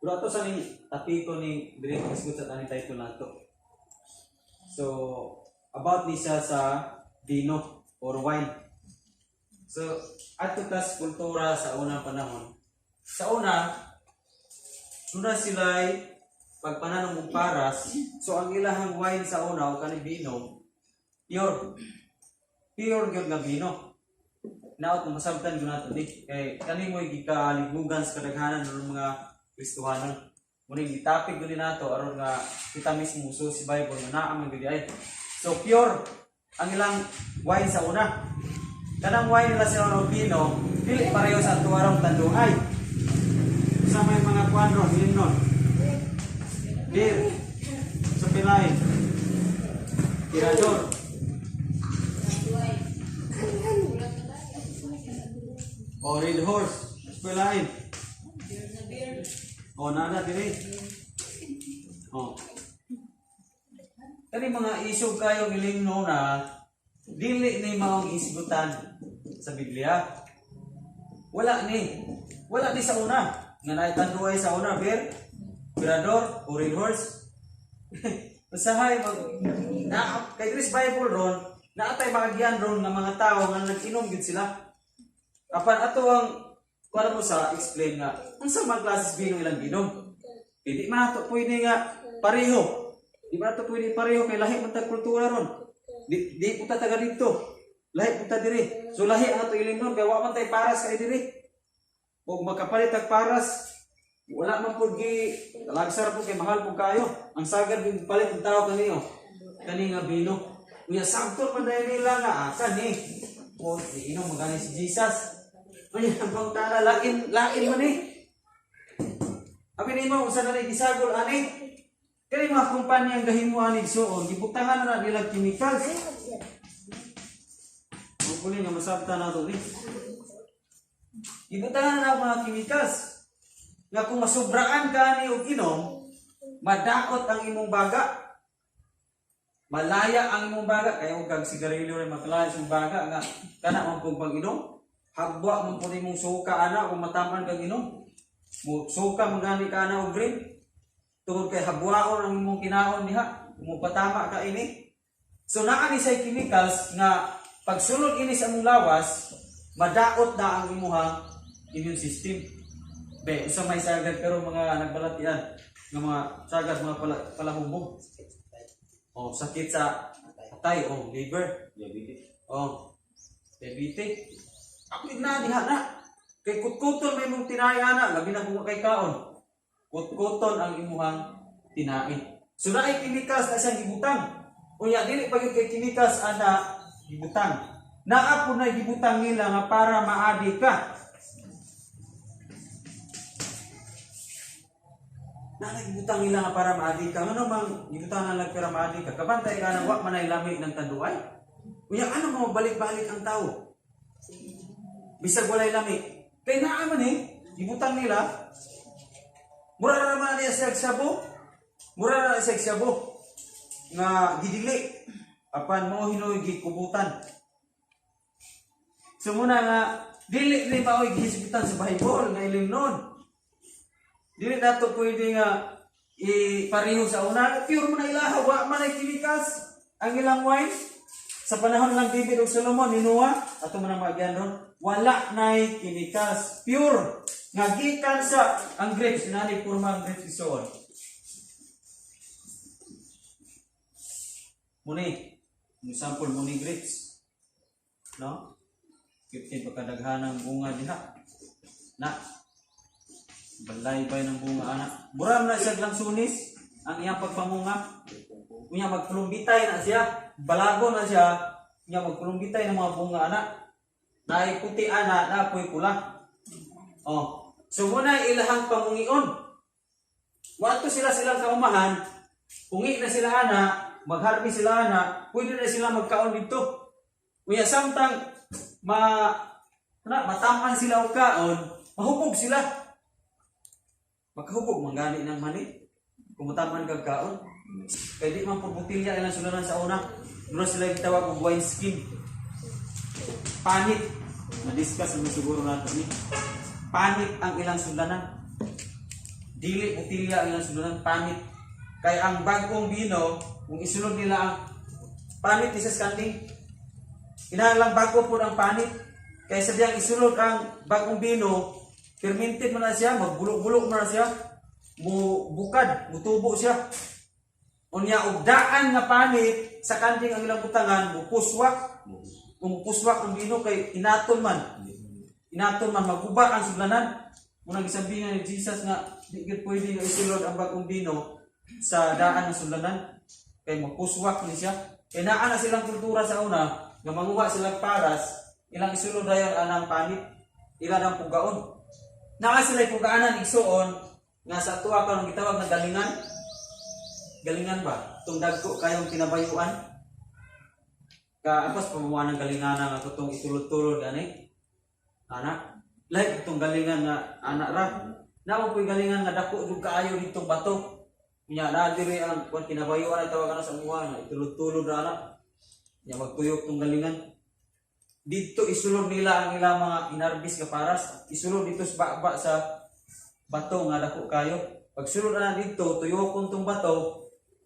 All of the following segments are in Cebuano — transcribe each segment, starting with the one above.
Pero ato sa ning tapiko ni diri isgot sa tani title nato. So about ni siya sa vino or wine. So ato tas kultura sa unang panahon. Sa una, una sila'y pagpananom og paras, so ang ilahang wine sa una o kani vino, pure. Pure gyud nga vino. Naot na masabtan gyud nato ni kay kani mo'y gikalibugan sa kadaghanan ng mga Kristohanon. Muna gitapik gyud ni nato aron nga kita mismo so si Bible nga naa man gyud ay. So pure ang ilang wine sa una. Kanang wine nila sa una vino, dili pareho sa atuarong tanduay. Sa may mga kuan ron, nun. Beer. Sa pilay. Tirador. O Red Horse. Sa pilain. O nana diri. O. Kani mga isog kayo gilingno na dili ni maong isgutan sa Biblia. Wala ni. Wala ni sa una. Nga naay tanduay sa una, beer, tirador, o Red Horse. Usahay mag na kay Chris Bible ron, naatay makagyan ron nga mga tao nga nag-inom gid sila. Apan ato ang kuan mo sa explain nga unsa man klases bino ilang ginom. Kay di man ato pwede nga pareho. Di man ato pwede pareho kay lahi man tag kultura ron. Di di po ta taga didto. Lahi po ta diri. So lahi ang ato ilimnon kay wa man tay paras kay diri. Og makapalit tag paras, wala man pud gi lagsar po kay mahal pud kayo. Ang sagad gyud palit ang tao kaniyo. Kani nga bino. Unya sabton man dahil nila nga asa ni. O iinom magani si Jesus. Unya ang pangtala lain lain man eh. Abi nimo usa na ni gisagol ani. Kani mga kumpanya ang gahimo ani suon, gibutangan na nila chemicals. Hopefully nga masabtan nato ni. Gibutangan na mga chemicals. Nga kung masubraan ka ni og inom, madaot ang imong baga. Malaya ang imong baga kay og kag sigarilyo ray makalaya sa imong baga nga kana man pug pag-inom. Habwa man pud imong suka ana kung mataman kag inom. Mo suka man gani ka ana og green. Tungod kay habwaon ang imong kinaon diha, kung patama ka ini. So naa ni say chemicals nga pagsulod ini sa imong lawas, madaot na ang imuhang immune system. Be, usa may sagad pero mga nagbalatian nga mga sagad mga pala, palahubog. O sakit sa atay o liver, Diabetes. o diabetes. Ako na diha na. Kay kutkuton may imong tinai ana, labi na kung kay kaon. Kutkuton ang imuhang tinai. So naay chemicals na siyang gibutang. Unya dili pa gyud kay chemicals ana gibutang. Naa po na gibutang nila nga para maadi ka. Naa gibutang nila nga para maadi ka. Ngano mang gibutang na lang para maadi ka? Kabantay ka na wa man ay lami ng tanduay. Unya ano mo balik-balik ang tao? Bisag walay lami. Kay naa man eh, gibutang nila. Mura ra man niya siya sabo. Mura ra siya sabo nga gidili apan mao hinoy gikubutan. So muna nga dili ni maoy gihisgutan sa Bible nga ilimnon. Dili nato pwede nga ipareho sa una. Pure mo na ilaha, wa man ay chemicals ang ilang wine. Sa panahon lang David ug Solomon ni Noah, ato man ang maagyan ron, wala nay chemicals, pure. Nga gikan sa ang grapes, nani porma ang grapes isuon. Muni, example muni grapes. No? 15 pagkadaghan ng bunga diha. Na. Balay-bay ng bunga ana. Buram na siya langsunis ang iyang pagpamunga. Unya magpulumbitay na siya, balago na siya, unya magpulumbitay ng mga bunga ana. Naay puti ana, napoy pula. Oh. So muna ilahang pamungion. Wato sila silang kaumahan, pungi na sila ana, magharvest sila ana, pwede na sila magkaon dito. Unya samtang ma na mataman sila og kaon, mahubog sila. Makahubog man gani ng mani. Kung mataman kag kaon. Kay di man pud botelya ilang sulanan sa una. Doon sila gitawag og wine skin. Panit. Na-discuss naman siguro nato ni. Panit ang ilang sulanan. Dili botilya ang ilang sulunan, panit. Kay ang bagong bino, kung isulod nila ang panit ni sa kanding, kinahanglan bago po ang panit. Kay sa diyang isulod ang bagong bino, fermented man na siya, magbulok-bulok man na siya, mu bukad, mutubo siya. Unya og daan nga panit sa kanding ang ilang butangan, mupuswak. Mupuswak ang bino kay inaton man. Inaton man, maguba ang sudlanan. Munang gisabingan ni Jesus nga di gyud pwede nga isulod ang bagong bino sa daan ng sudlanan kay mapuswak ni siya. Kay naa na silang kultura sa una nga manguha silang paras, ilang isulod dayon anang panit, ila nang pugaon. Naa sila pugaanan, igsuon, nga sa tuwa karon gitawag nga galingan. Galingan ba? Itong dagko kayong kinabayuan. Ka apas pamuha ng galingan nga katong itulod-tulod gani. Anak, like itong galingan nga anak ra. Naa po'y galingan nga dako jud kaayo ditong bato. Nya na diri ang kuan, kinabayuan ay tawag ana sa muha, nga itulod-tulod ra ana. Nya magtuyok tong galingan. Dito isulod nila ang ilang mga inarbis nga paras. Isulod dito sa baba sa bato nga dako kayo. Pag sulod na dito, tuyokon tong bato.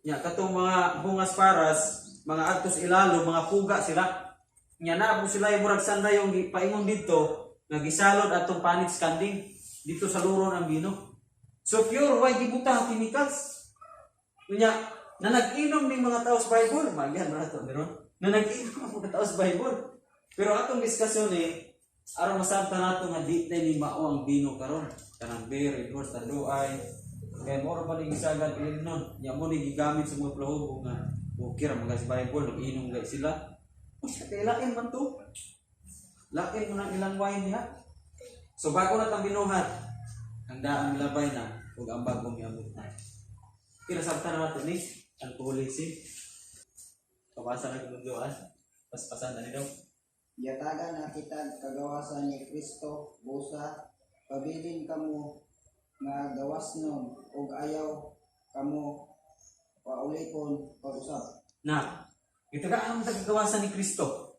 Nya katong mga bungas paras, mga adtos ilalo, mga puga sila. Nya na po sila yung murag sanday yung paingon dito, nga gisalod atong panit sa kanding dito sa luron ang bino. So pure, why gibutang chemicals? Nya, na nag-inom ning mga tao sa Bible, magyan na to, meron? Na nag-inom ang mga tao sa Bible. Pero atong diskusyon eh, aron masabtan nato nga di na ni mao ang bino karon. Kanang beer, Edwards, Tanduay, kaya mo pa ni gisagad inon. Nya mo ni gigamit sa mga plahubog nga okay ra mga sa Bible, nag-inom gay sila. Usa kay lain man to. Lain mo nang ilang wine diha. So bago na tang binuhat, ang daang milabay na ug ang bagong miabot na. Kinasabtan na nato ni alcoholism. Pabasa na kung doan. Paspasan na ni daw. Yatagan na kitag kagawasan ni Kristo busa pabilin kamo nga gawasnon ug ayaw kamo paulipon pag-usab. Na, gitagaan ang tagagawasan ni Kristo.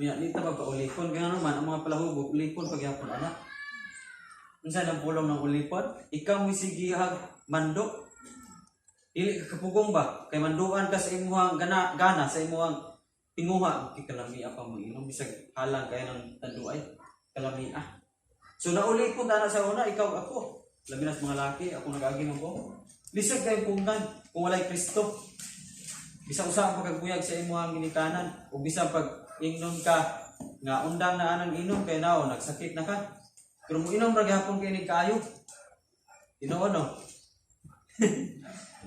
Unya, di ta magpaulipon. Kaya naman, ang mga palahubog, ulipon pagyapon, anak. Unsa nang pulong ng ulipon? Ikaw mo sigihag mando. Dili ka kapugong ba? Kay manduan ka sa imuhang gana, gana sa imuhang tinguha. Kay kalamia pa mo inom. Bisag halang kay ng tanduay. Kalamia. So naulipon ta na sa una, ikaw ako. Labi na sa mga laki, ako nag-agi man ko. Lisod kay punggan kung walay Kristo. Bisa usa ang pagkaguyag sa imuhang ginikanan o bisa pag ingnon ka nga undang na anang inom kay nao nagsakit na ka. Pero mo inom ra gihapon kay ni kaayo. Tinuod, no?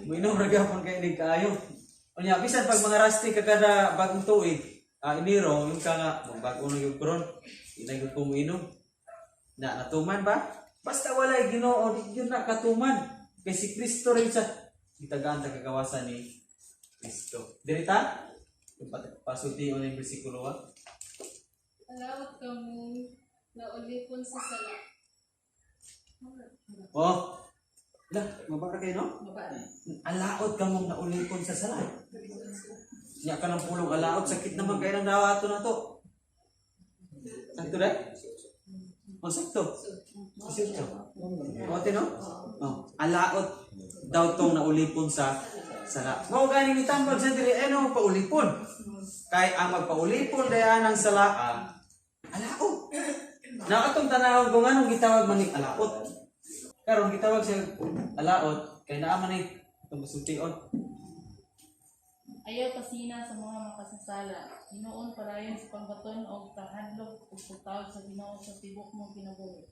Mo inom ra gihapon kay ni kaayo. Unya bisan pag mga rusty ka kada bagong tuig, Enero, yung ka nga bago na gyud karon, di na gyud ko mo inom. Na natuman ba? Basta walay Ginoo, di gyud na katuman. Kay si Kristo rin sa gitagaan sa kagawasan ni Kristo. Dirita? Pasulti mo na yung bersikulo ha? Alawat ka mong naulipon sa sala. Oh. Lah, mabara kayo, no? Baba. Alaot ka mong naulipon sa sala. Nya ka ng pulong alaot, sakit naman kayo ng dawa ato na to. Sakto dai? Oh, sakto. Sakto. O, no? Oh, alaot daw tong naulipon sa sala. Mao gani ni tambag sa diri ano paulipon. Kay ang magpaulipon dayan ang sala, alaot. Na atong tanawon kung anong gitawag man ni alaot. Karon gitawag siya alaot kay naa man ni itong masultion. Ayaw pasina sa mga makasasala. Hinuon padayon sa pagbaton og kahadlok ug pagtawag sa Ginoo sa tibok mong kinabuhi.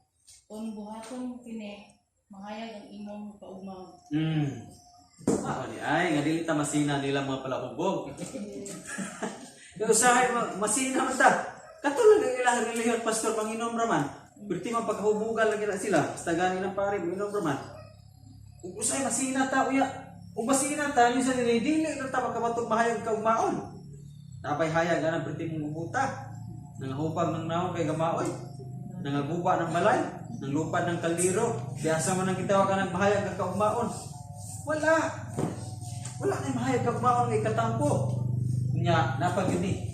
Kung buhaton mo kini, mahayag ang imong kaugmaon. Ako ni ay nga dili ta masina nila mga palahubog. Kaya usahay masina man ta. Katulad ng ilang relihiyon, pastor, manginom raman. Perti man pagkahubugan lagi na sila. Basta gani ng pare, manginom raman. Ug usahay masina ta uya. Ug masina ta ni sa dili dili na ta makabatog mahayag kaugmaon. Napay hayag anang perti mong gubuta. Nangahupag ng naong kay gamaoy. Nangaguba ng balay, nang lupad ng kaldero. Biasa man ang gitawag ka ng mahayag ka kaugmaon. Wala. Wala na mahayag kaugmaon nga ikatampo. Nya napag yun ni.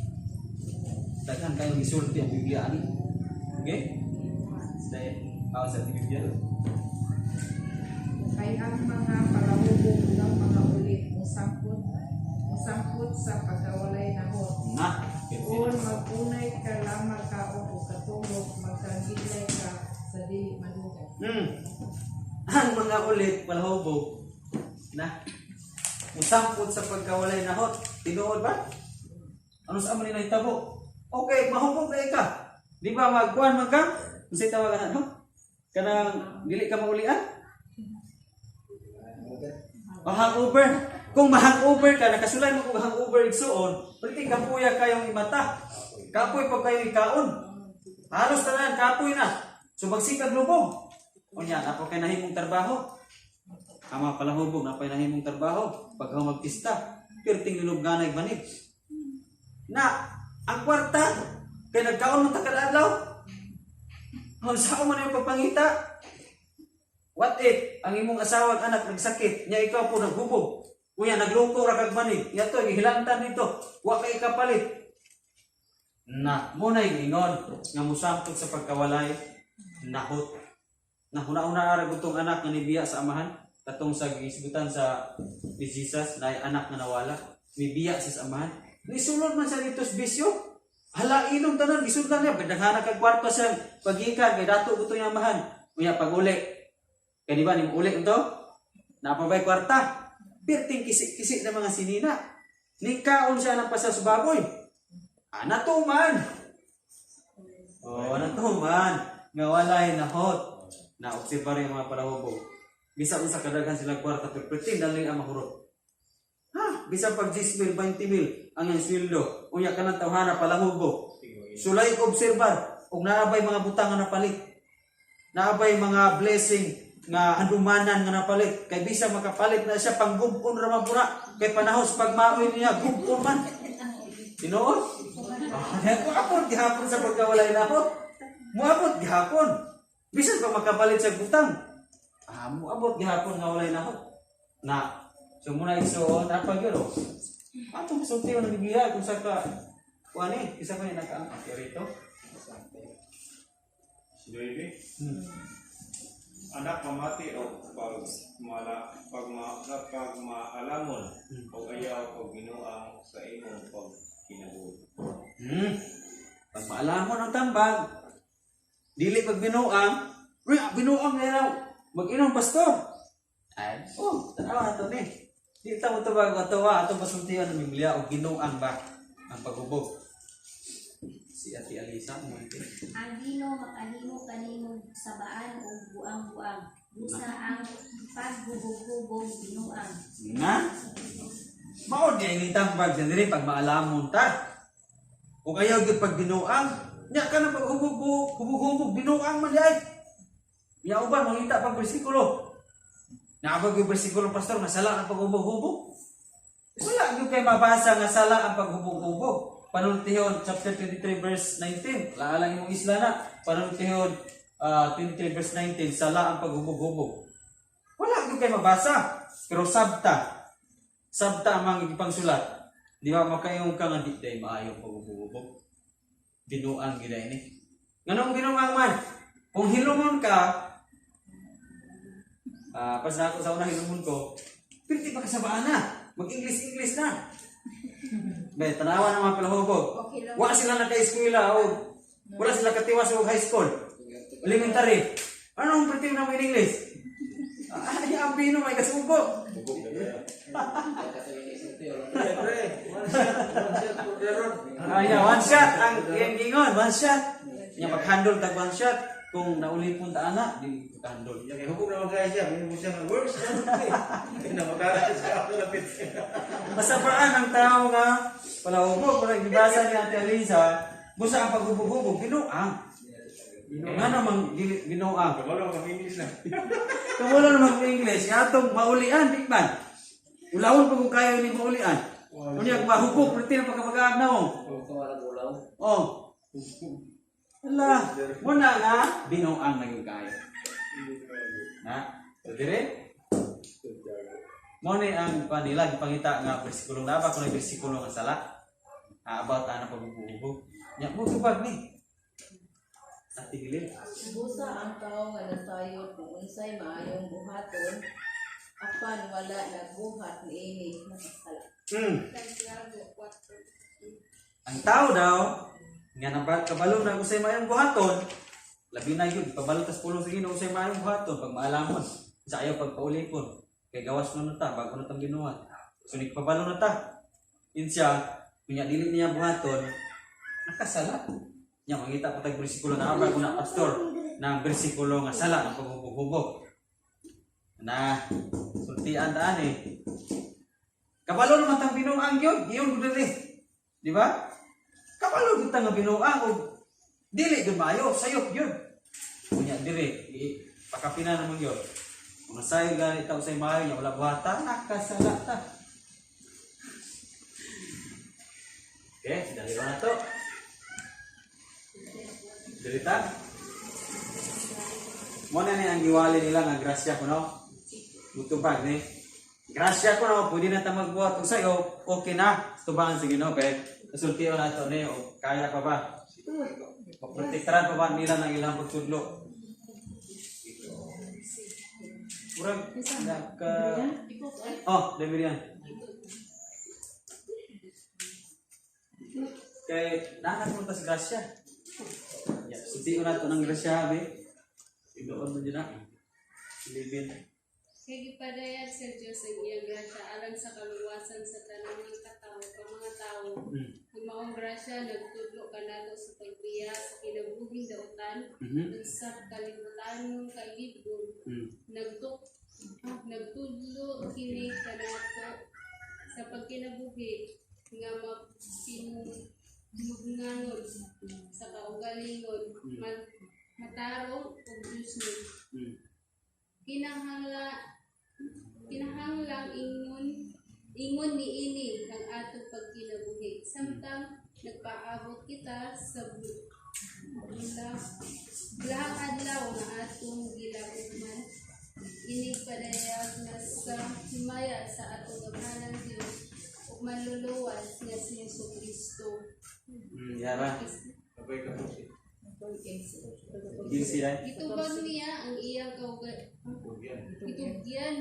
Daghan kayong isulti ang Biblia ani. Okay? Sa aw sa Biblia. Kay ang mga palahubog ug ang mga ulit mosangpot sa pagkawalay nahot. Na. Kung mag-unay ka lamang kaon o katulog, magkangidlay ka sa dili madugay. Ang mga ulit palahubog na musangpot sa pagkawalay nahot. Tinuod ba? Ano sa amo ni nahitabo? Okay, mahubog na ka. Di ba magkuan man ka? Unsay tawag ana, no? Kanang dili ka maulian? O hangover. Kung ma-hangover ka, nakasulay mo kung hangover igsuon, pwede kapuya kayong imata. Kapoy pag kayo ikaon. Halos tanan, kapoy na. So magsikag lubog. Unya, ako kay nahimong trabaho. Ang mga palahubog, napay nahimong trabaho. Pag magpista, pirting lulubganay banig. Na, ang kwarta, kay nagkaon man ta kada adlaw. Ang sao man yung pagpangita? What if ang imong asawa ug anak nagsakit, nya ikaw po naghubog? Kuya, nagluko ra kag banig. Nya to gihilantan dito. Wa kay kapalit. Na, mo na ingon nga musangpot sa pagkawalay nahot. Na huna-una ara gutong anak nga nibiya sa amahan katong sa gisgutan sa ni Jesus na anak nga nawala. Mibiya sa amahan. Nisulod man sa dito sa bisyo. Hala, inom tanan gisulod niya daghan kag kwarta sa pagikan kay dato gusto niya amahan. Unya pag uli. Kay di ba ning uli to? Napabay kwarta. Pirting kisi-kisi na mga sinina. Nikaon siya ng pasas baboy. Ah, natuman. Oh, natuman. Nga walay nahot. Na obserba rin ang mga palahubog. Bisa unsa kadaghan sila kwarta pero pretend dali ang mahurot. Ha, bisa pag 10 mil, 20 mil ang ang sweldo. Unya kanang tawhana palahubog. Sulay obserbar og naabay mga butang nga napalit. Naabay mga blessing nga handumanan nga napalit. Kay bisa makapalit na siya panggubon ra man pura. Kay panahon sa pagmaoy niya gubon man. Tinuod? Ah, muabot gihapon sa pagkawalay nahot. Muabot gihapon. Bisan pa makapalit sa butang. Ah, muabot gihapon nga walay nahot. Na, so muna igsuon, apa gyud oh. Atong sulti ng Biblia kung sa ka kuan eh, isa pa ni nakaang rito. Nueve. Anak, mamati og pagmaalamon og ayaw og binuang sa imong pagkinabuhi. Pagmaalamon ang tambag, dili pag binuang, uy, binuang na raw, mag-inom pastor. Ay, oh, tanawa ato ni. Di ta mo tubag ato ato pasultian ng Biblia og binuang ba ang paghubog. Si Ate Alisa mo ito. Ang Ginoo makahimo kanimo sabaan og buang-buang. Busa ang paghubog-hubog binuang. Na? Mao di ay tambag sa diri pag maalamon ta. Ug ayaw gyud pag binuang, nya ka na pag hubog-hubog binuang man di ay. Nya uban mangita pag bersikulo. Naabag yung bersikulo, pastor, nga sala ang paghubog-hubog. Wala gyud kay mabasa nga sala ang paghubog-hubog. Panultihon chapter 23 verse 19. Laalang imong isla na. Panultihon 23 verse 19, sala ang paghubog-hubog. Wala gyud kay mabasa. Pero sabta. Sabta ang mga gipangsulat. Di ba makaingon ka nga di day maayong paghubog-hubog. Binuang gid ni. Nganong binuang man? Kung hilumon ka, pas na ako sa una hilumon ko, pirti pa kasabaan na. Mag-English-English na. Be, tanawa ng mga palahubog. Okay lang. Wa sila naka-eskwela o wala sila katiwas og high school. Elementary. Anong priti na mo in English? Ay, ang pino may kasubo. Pre, one shot for the road. Ay, yeah, one shot ang iyang gingon, one shot. Nya mag-handle tag one shot. Kung naulipon ta ana, di ka handle. Yang kay hubog naman kaya siya, may mo siya nga works. Kaya na makara siya ako lapit. Masapaan ang tao nga palahubog, kung nagbibasa ni Ate Alisa, busa ang paghubog-hubog, binuang. Nga namang dili binuang. Kabalo ka English na. Kung wala namang English, atong maulian, di man. Ulawon pa kung kayo ni maulian. Unya mahubog, priti na pagkabagaan na oh. Oh. Ala, muna nga binuang na yung kayo. Na, so dire. Mo ni ang panila gipangita nga bersikulo na ba kung bersikulo nga sala. About ana pagbubuhog. Nya mo tubag ni. Ate Gilil. Busa ang tao nga nasayod kung unsay maayong buhaton apan wala nagbuhat niini, nakasala. Santiago 4. Ang tao daw, nga kabalo na usay mayong buhaton, labi na yun, pabalo tas pulong sa Ginoo usay mayong buhaton, pag maalamon, sa ayaw pagpaulipon, kay gawas na na ta, bago na tang ginuhat. So nagpabalo na ta. Yun siya, kunya dili niya buhaton, nakasala. Nya mangita pa tag bersikulo na bago na pastor ng bersikulo nga sala ng paghubog-hubog. Na sultian taan eh. Kabalo naman tang binuang yun, iyon gud diri. Di ba? Kabalo gud ta nga binuang og dili gud maayo, sayop yun. Unya diri, pakapina naman yun. Kung nasayo gani ta usay maayo nya wala buhata, nakasala ta. Okay, dali na to. Dili ta. Mo na ni ang giwali nila nga grasya kuno. Mutubag ni. Grasya ko no, pwede na ta magbuhat og sayo, okay na. Tubangan sa Ginoo kay kasultihan na to ni o kaya pa ba? Paprotektaran pa ba nila ng ilang pagtudlo? Murag naka. Oh, dami yan. Kay naanak mo tas grasya. Ya, sultihan na to ng grasya be. Idoon mo dyan na. Libin. Kay gipadayag sa Dios ang iyang grasya alang sa kaluwasan sa tanan ng katawo ka mga tawo. Ang maong grasya nagtudlo kanato sa pagbiya sa kinabuhing dautan ug sa kalibutanong kailigon. Nagtudlo kini kanato sa pagkinabuhi nga mapinugnanon sa kaugalingon, matarong ug Diyosnon. Kinahanglang ingon niini ang atong pagkinabuhi samtang nagpaabot kita sa bulahang adlaw nga atong gilaugman inig padayag na sa himaya sa atong gamhanan Dios ug manluluwas nga si Jesu Kristo. Yara. Abay ka po siya. Ginsi dai. Gitubag niya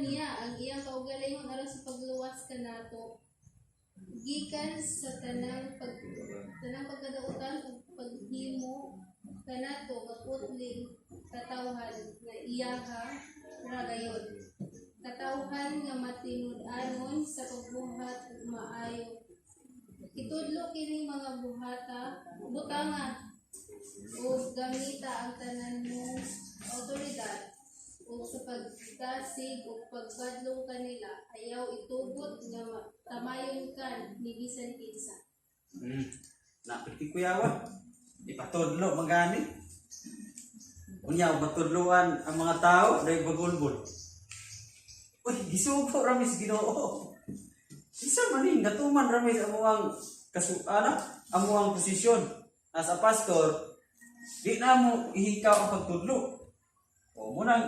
niya ang iyang kaugalingon aron sa pagluwas kanato gikan sa tanang pagkadautan ug paghimo kanato nga putling katawhan nga iyaha ra gayod, katawhan nga matinud-anon sa pagbuhat ug maayo. Itudlo kining mga buhata butanga ug gamita ang tanan mong awtoridad ug sa pagdasig ug pagbadlong kanila. Ayaw itugot nga tamayon ka ni bisan kinsa. Napiti kuyawa. Ipatudlo magani. Unya patudloan ang mga tao dahil bagulbol. Uy, gisugo ra mis Ginoo. Isa man ni gatuman ra mis amuang kasu ana, amuang posisyon as a pastor, di na mo ihikaw ang pagtudlo. O mo nang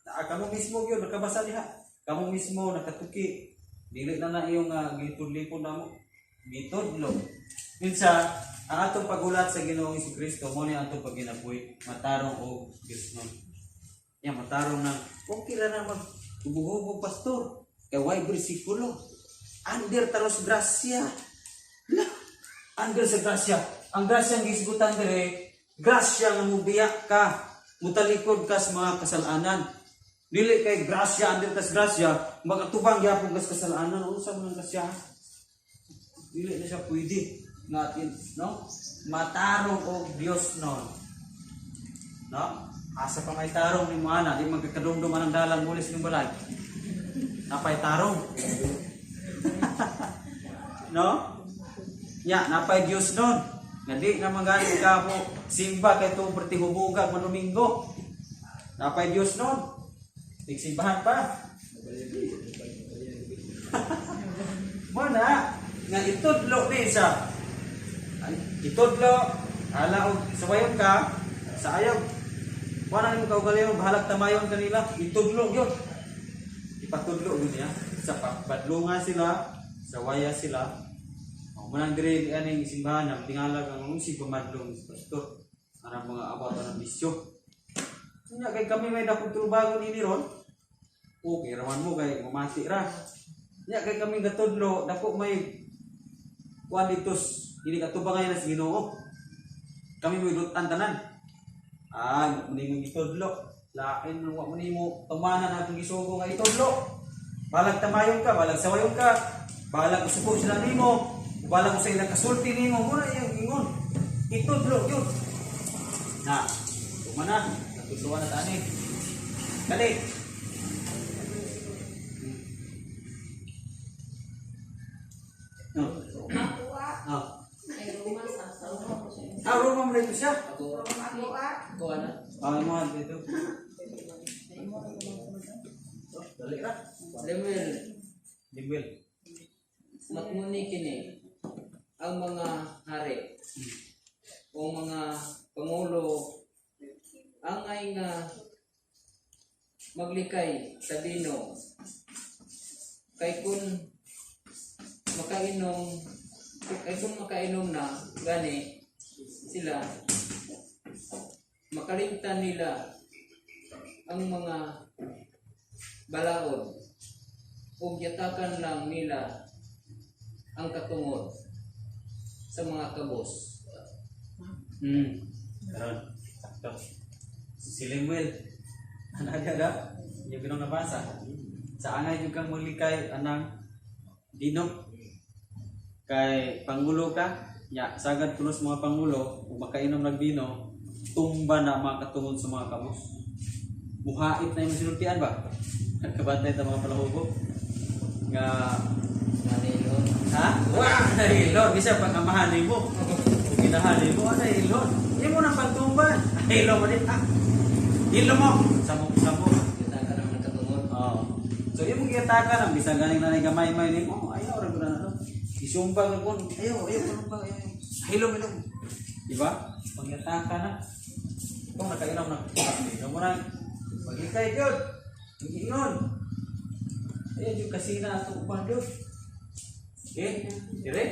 naa kamo mismo gyud nakabasa diha. Kamo mismo nakatuki. Dili na na iyong gitudlipon namo. Gitudlo. Minsa ang atong pagulat sa Ginoong Kristo mo ni atong pagginabuhi matarong og Diosnon. Ya matarong na okay ra na mag hubog pastor. Kay way bersikulo. Under taros grasya. La, under sa grasya. Ang grasya ang gisgutan dire, grasya nga mubiya ka, mutalikod ka sa mga kasalanan. Dili kay grasya under tas grasya, magatubang gyapon kas kasalanan, unsa man ang grasya? Dili na siya pwede natin, no? Matarong og Dios non. No? Asa pa may tarong ni mo ana, di magkakadumdum ang dalan mulis ng balay. Napay tarong. No? Ya, napay Dios nun. Nga di naman gani ka mo simba kay tuong perti hubuga man Domingo. Napay Dios nun. Tigsimbahan pa. Mo na nga itudlo ni sa ay, itudlo hala og sawayon ka sa ayaw wala nimo kaugalingon, bahalag tamayon kanila, itudlo gyud, ipatudlo gyud niya sa pagbadlungan sila, sawaya sila. O, munang diri aning simbahan na tingala kang si pamadlong pastor. Anang mga abato ng bisyo. Nya kay kami may dakong trubago nini ron. Okay raman mo kay mamati ra. Nya kay kami gatudlo dako may kuan dito ini katubangan na sa Ginoo. Kami mo ilutan tanan. Ah, mo ni mong gitudlo. Lain wa mo nimo tumanan atong gisugo nga itudlo. Balag tamayon ka, balag sawayon ka, balag usuko sila nimo, balag sa ilang kasulti nimo, muna iyang ingon. Itudlo yun. Na, tumana, natudloan na tani. Dali. No. Makuha. Ah. Ay, Roma, sa Roma po siya. Ah, Roma mo na ito siya. Ako, Makuha. ako ana. Ah, mo dito. Ay, mo na ko Dali ra. Lemuel, Limuel. matmuni kini ang mga hari o mga pangulo angay nga maglikay sa bino kay kun makainom na gani sila, makalimtan nila ang mga balaod ug yatakan lang nila ang katungod sa mga kabos. Karon. Sakto. Si Lemuel. Ano aga? Yung binong nabasa. Sa angay yung kang mulikay anang dinog kay pangulo ka nya sagad kuno sa mga pangulo ug makainom ng bino, tumba na mga katungod sa mga kabos, muhait na yung sinultian ba. Kabantay ta mga palahubo nga Manilon. Ha? Wah, nahilon. Bisa pag amahan mo. Kung ginahan mo, ah, nahilon. Hindi mo nang pagtumban. Nahilon mo din. Ah, hilo mo. Samok-samok. Yatakan ang mga katungod. Oo. So, yung mong giyataka lang, bisan galing na gamay-may ni mo, ayaw, rin ko na ano. Isumbang na ko, ayaw, ayaw, ayaw, ayaw, ayaw. Hilom, hilom. Diba? Pangyataka na. Kung nakainom na, hindi mo na. Maglikay, yun. Ingon. Ayan yung kasina ato upan doon. Okay, dire.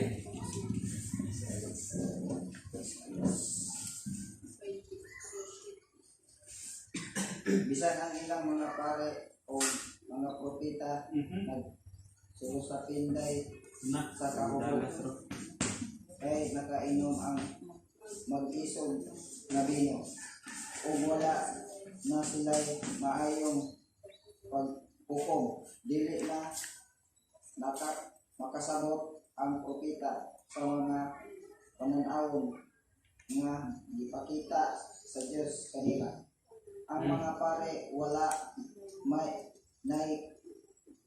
Bisan ang ilang mga pare o mga propeta nagsulo sa pinday Na, sa kahubog kay nakainom ang mag-isog na bino ug wala na sila'y maayong paghukom. Dili na makasabot ang propeta sa mga pananawon nga gipakita sa Dios kanila. Ang mga pare wala may nay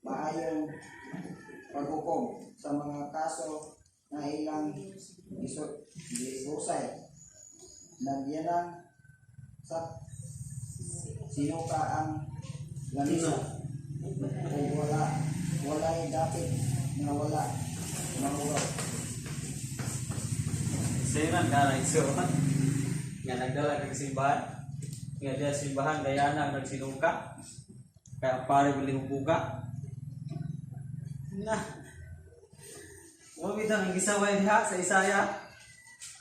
maayong paghukom sa mga kaso na ilang gihusay. Nagyanang sa sinuka ang lamisa ug walay dapit nga wala mahugaw. Siran ka na isuman. Nga nagdala kag simbahan. Nga diya simbahan gayana nagsinuka. Kaya pare bili hubuga. Na. Wa bitaw ang gisaway diha sa Isaya.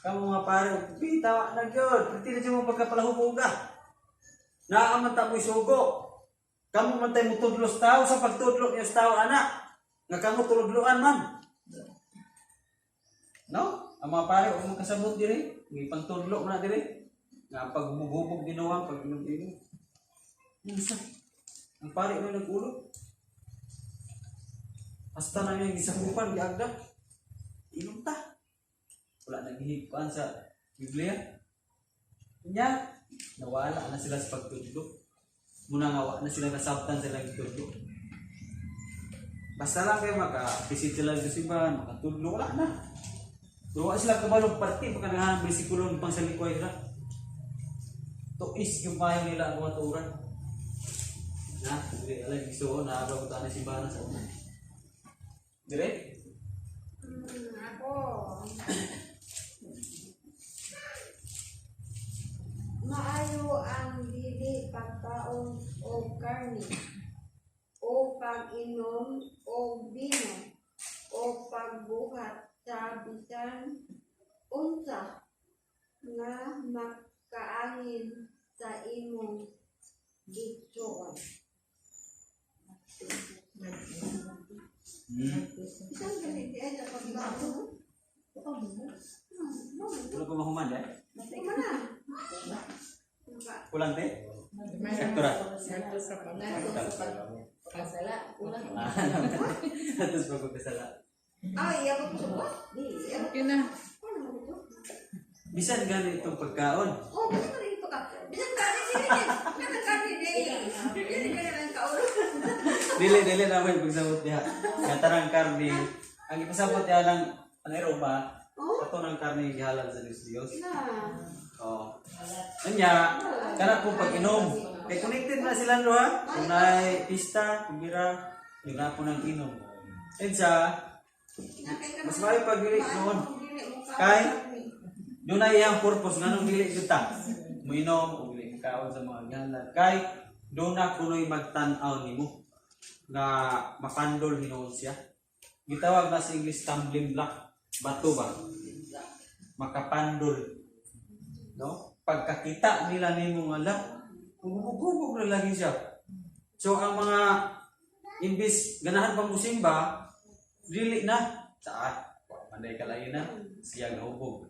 Kamo mga pare, bitaw na gyud. Pwede na mo pagkapalahubuga. Naa man ta mo'y sugo. Kamo man tay mutudlo sa tao sa pagtudlo niya sa tao ana. Nga kamo tuludloan man. No? Ang mga pare, huwag magkasabot diri. May pangtudlo man na diri. Nga pag hubog-hubog ginawa, pag inom-inom. Unsa? Ang pare mo nag-ulo. Hasta na yung gisakupan, giagda. Inom ta. Wala naghihigpaan sa Biblia. Nya, nawala na sila sa pagtudlo. Muna nga, wa na sila nasabtan sa ilang gitudlo. Basta lang kayo maka-visit sila sa simbahan, makatudlo, wala na. Pero wala sila kabalong parte, baka nangahan bersikulo pang sa likway nila. Tuis yung bahay nila ang mga turan. Na, dire, alam, gusto ko, naabang ko tayo ng simbahan sa una. Dire? Ako. Maayo ang dili pagkaon og karne o pag-inom og bino o pagbuhat sa bisan unsa nga kaangin sa imong gitsuon. Bisan gani di ay sa pagbaon. Wala pa mahuman eh. Uma na. Kulang te? Sakto ra. Ngadto sa pag Ngadto sa pagkasala. Kulang. Ah, tapos pagpagkasala. Ay, iya pa ko. Di, iya. Okay na. Ano mo to? Bisan gani itong pagkaon. Oh, bisan gani ito ka. Bisan gani dili. Kana gani dili. Dili ka na lang kaulo. Dili, dili na may pagsabot diha. Nga tarang karne, ang ipasabot diha lang ang Europa, Oh. ato ng karne gihalal sa Diyos Diyos. Na. Oh. Anya, kana kung pag-inom. Kay connected na sila no ha. Kung naay pista, kung bira, yun na po ng inom. And sa, mas maayo pag dili noon. Kay, doon na iyang purpose nganong dili gyud ta. Muinom o dili kaon sa mga gihalal. Kay doon na kuno'y magtan-aw nimo nga mapandol hinuon siya. Gitawag na sa English tumbling block, bato ba? Makapandol. No? Pagkakita nila nimo nga la, hubog-hubog na lagi siya. So ang mga imbis ganahan pang musimba, dili na. Sa wa manday kalain na, siya gahubog.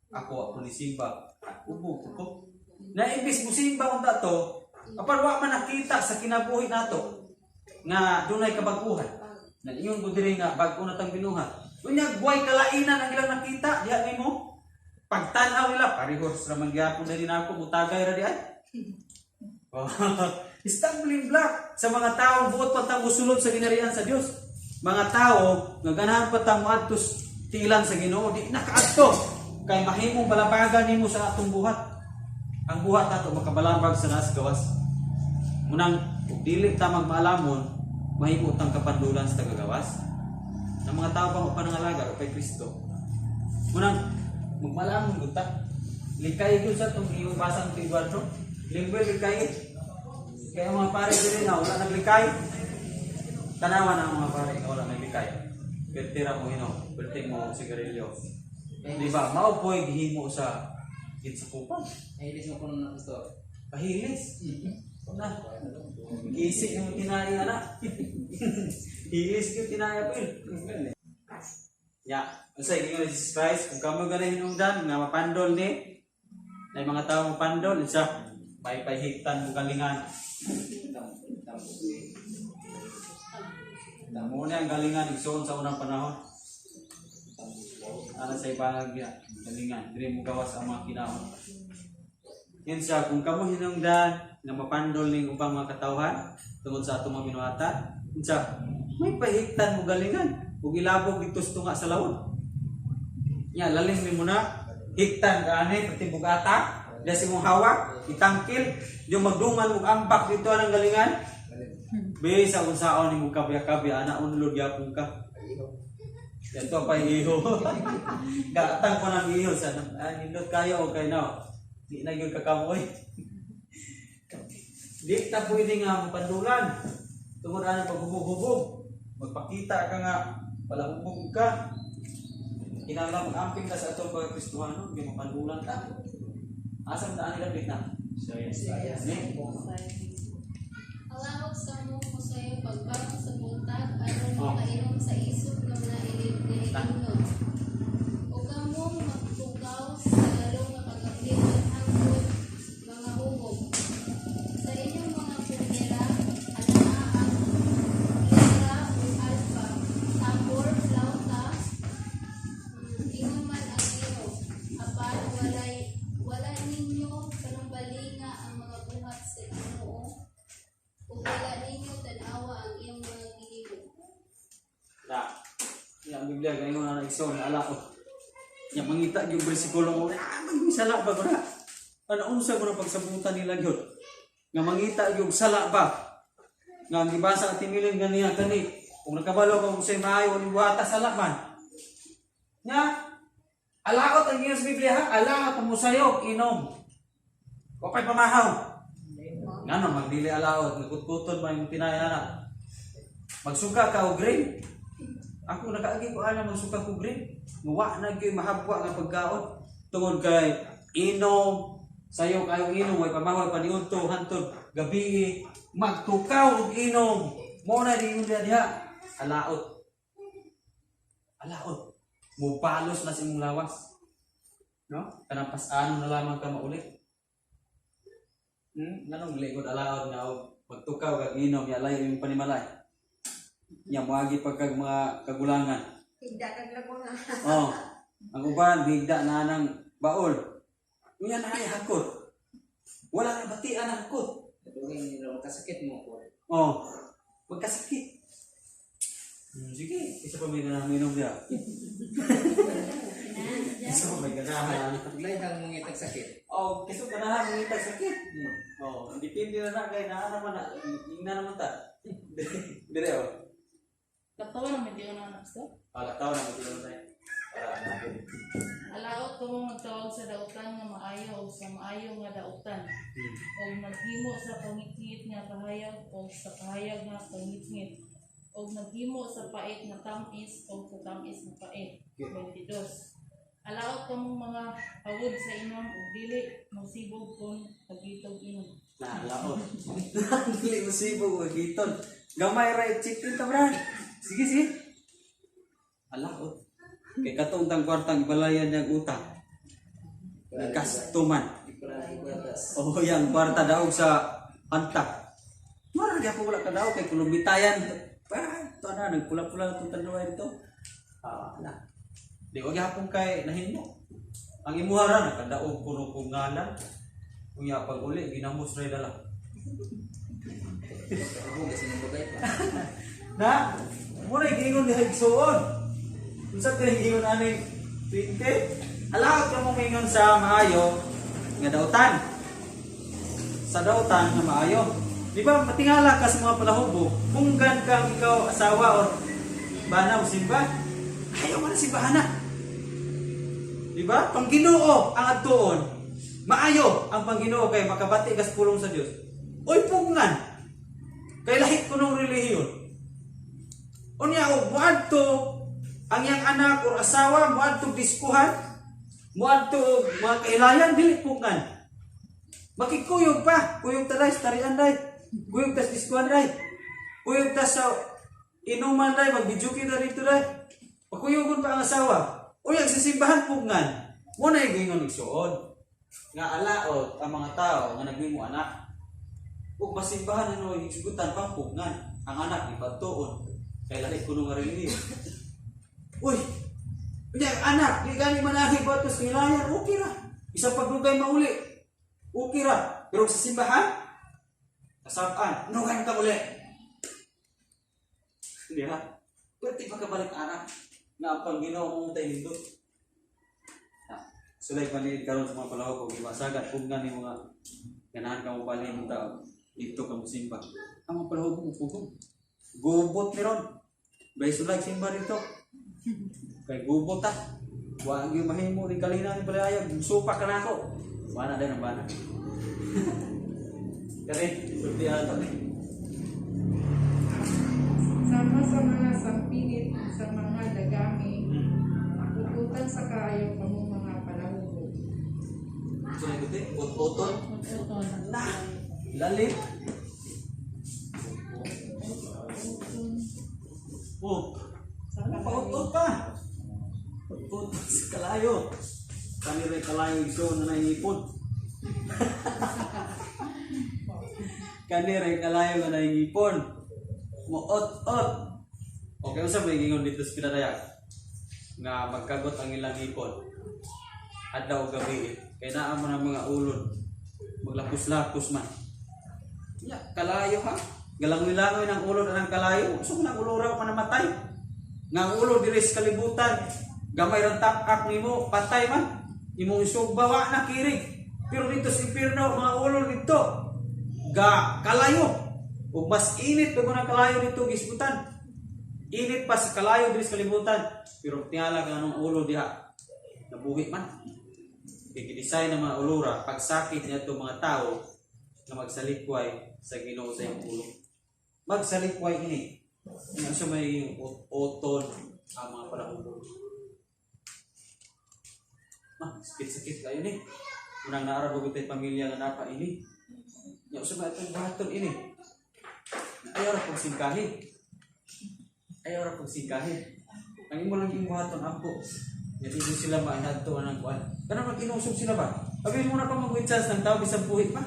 Ako ako ni simba, hubog ko. Na imbis musimba unta to, apan wa man nakita sa kinabuhi nato nga dunay kabaguhan. Na ingon ko diri nga bag-o na tang binuhat. Unya guway kalainan ang ilang nakita diha nimo. Pagtan-aw nila, parehas ra man gyapon diri nako, mutagay ra di ay. Oh. Stumbling block sa mga taong buot pa tang musulod sa ginarian sa Dios. Mga tao nga ganahan pa tang moadto tilan sa Ginoo, di nakaadto kay mahimong balabagan nimo sa atong buhat. Ang buhat nato makabalabag sa nas gawas. Munang ug dili ta magmaalamon, mahimo tang kapandulan sa tagagawas. Ang mga tao pa panangalaga kay Kristo. Munang magmaalamon gud ta. Likay gyud sa tong iyong basang ti Eduardo. Lingwe likay. Kaya ang mga pare diri na wala naglikay. Tanawa na ang mga pare nga wala naglikay. Pertira mo hino, perti mo sigarilyo. Di ba? Mao po'y gihimo sa gitsukupan. Nahilis mo ko na gusto. Pahilis. Na. Gisik yung tinaya na. Hilis yung tinaya ko yun. Ya, unsay gingon ni Jesus Christ, kung kamo ganay hinungdan nga mapandol ni na mga tao mapandol sa paypayhigtan mo galingan. Damo na ang galingan igsoon sa unang panahon. Ana sa ibangag niya, galingan, diri mo gawas ang mga kinahon. Yan siya, kung kamo hinungdan nga mapandol ning ubang mga katawhan tungod sa atong mga binuhatan, yun siya, may pahigtan mo galingan ug ilabog dito sa tunga sa lawon. Nya lalim nimo na higtan ka ani pati bugata, dasi mong hawak, itangkil, yung magdungan mong ambak dito anang galingan. Bisa unsaon nimo kabya-kabya ana unlod gyapon ka. Yan to pa iho. Gatang ko ng iho sa ah, nindot kayo o kay now. Di na gyud kakamoy. Di ta pwede nga mapandulan. Tungod ana paghubog-hubog. Magpakita ka nga palahubog ka. Kinahanglan mag-amping ka sa atong pagkristuhanon, di mapandulan ka. Asa man daan nila na? Ni? Alahok sa mo kusayo pagbangon sa buntag aron Oh. makainom sa isog nga mga inignod. O kamo magtugaw sa lalong nga pagapil hangtod mga hubog. Sa inyong mga kundera, anaa ang lira ug alpa, tambor, flauta, ingon man ang Ginoo. Apan wala ninyo panumbalinga ang mga buhat sa Ginoo ug wala ninyo tan-awa ang iyang mga gihimo. Na. Ya, ang Biblia gayon na igsoon na ala ko. Ya mangita gyud bersikulo mo. Ah, mag sala ba ko na? Ano unsa ko na pagsabutan nila gyud? Nga mangita gyud sala ba? Nga ang gibasa ang timilin ganiya kani. Kung nakabalo ka kung say maayo ni buhata sala man. Nga alaot ang iyong sa Biblia ha, alaot ang musayog inom. Wa pa'y pamahaw. Ngano magdili alaot, nagkutkuton ba yung tinaya na. Magsuka ka og green. Ako nakaagi ko ana magsuka ko green. Wa na gyud mahabwa nga pagkaon tungod kay inom, Sayo kayong inom, way pamahoy paniudto hantod gabi magtukaw og inom. Mo na di diha diha. Alaot. Alaot. Mubalos na sa imong lawas. No? Kanang pasano na lamang ka mauli. Nganong likod alaot nga og magtukaw kag inom ya layo imong panimalay. Nya moagi pa kag mga kagulangan. Higda kag labong nga. Oh, ang uban higda na nang baol. Unya na ay hakot. Wala na batian ang hakot. Dugay nila makasakit mo ko. Oh, magkasakit. Sige, isa pa may ganahan minom diha. Isa pa may ganahan. Lahi ang mong itag sakit. Oh, kasi ganahan mong itag sakit. Oh, depende na na kay naa naman na ingna naman ta. Dire oh. Katawa na medyo na anak sa. Alak taw na matulog tayo. Para natin. Alaot ko mo magtawag sa dautan nga maayo o sa maayo nga dautan. O maghimo sa pangitngit nga kahayag o sa kahayag nga pangitngit. O maghimo sa pait nga tamis o sa tamis nga pait. 22. Alaot ko mong mga hawod sa inom ug dili mosibog kon pagitog inom. Na, laot. Dili mo sibog o giton. Gamay ra chicken ta brad. Sige sige. Alaot. Kay katong tang kwartang ibalayan niyang utang. Gasto man. Oh, yang kwarta daog sa antak. Mara gyapon wala ka daog kay kulubitayan. Pa, to na nagpula-pula itong tanduay dito. Ah, na. Di wa gyapon kay nahimo. Ang imuha ra nakadaog kuno kung ngalan. Unya pag uli ginamos ra dala. Ako kasi nang bagay pa. Na, muna giingon diha igsuon. Unsa kay giingon ani 20? Alawat ka mo mingon sa maayo nga dautan. Sa dautan nga maayo. Di ba matingala ka sa mga palahubo, punggan kang ikaw asawa or bana o simba. Ayaw man simbahan na. Di ba? Pangginoo ang adtuon. Maayo ang Pangginoo kay makabati kas pulong sa Dios. Oy punggan. Kay lahi ko nung relihiyon. Unya og moadto ang iyang anak or asawa moadto diskuhan, moadto og mga kailayan dili punggan. Makikuyog pa, kuyog ta dai sa tarian dai. Kuyog tas diskuhan dai. Kuyog tas sa inuman dai, magbijuki ta dito dai. Pakuyogon pa ang asawa. Unya sa simbahan punggan. Mo na giingon igsuon nga alaot ang mga tao nga naghimo anak. Ug masimbahan ano higsugutan pa pugnan ang anak ipatuon kay lahi kuno nga relihiyon. Uy, unya ang anak di gani manahi batos nilayan, okay ra. Isang pagdugay mauli. Okay ra. Pero sa simbahan, kasabaan, nugan ka uli. Di ba? Pwede pa kabalik anak na ang Panginoon mong tayo hindot. Sulay paniid karon sa mga palahok kung iwasagan kung nga ni mga ganahan ka mo balhin mo tao dito ka mo simba. Ang mga palahok mo pugong. Gubot ni ron. Bay sulay simba dito. Kay gubot ta. Wa gyud mahimo ni kalina ni balayag, supa ka nako. Wala din ang bana. Kani, sulti ato ni. Sama sa mga sampinit sa mga dagami, puputan sa kaayo kamo mga palahubog. Sulay guti, ut-uton. Uton. Na, lalim. Oh, Napaut-ut pa. Ut-ut sa kalayo. Kani rin kalayo igsoon na nahingipon. Kani rin kalayo nga nahingipon. Muot-ot. Okay, unsa may gingon dito sa Pinadayak? Nga magkagot ang ilang hipon. Adlaw gabi. Kay naa man ang mga ulod. Maglapos-lapos man. Ya, kalayo ha. Galangoy-langoy ng ulod ang kalayo. So nang ulo raw ka namatay. Nga ang ulo diri sa kalibutan. Gamay rang takak nimo, patay man. Imong isugba wa na kirig. Pero dito sa impierno, mga ulo dito ga kalayo. Ug mas init pa ng kalayo dito gisgutan. Init pa sa kalayo diri sa kalibutan. Pero tingala ka anong ulo diha. Nabuhi man. Kay gidesign ng mga ulura pagsakit niya itong mga tao na magsalikway sa Ginoo sa iyang ulo. Magsalikway ini. Nga siya may oton ang mga palahubog. Ah, sakit-sakit kayo ni. Unang naara ba tay pamilya nga napa ini. Nya usa ba itong buhaton ini? Ayaw ra pag singkahi. Ayaw ra pag singkahi. Ang imo lang yung buhaton ampo. Nya di sila mainadto anang kuan. Kanang mag-inusog sila ba? Abi mo na pa mag chance ng tao bisan buhi pa.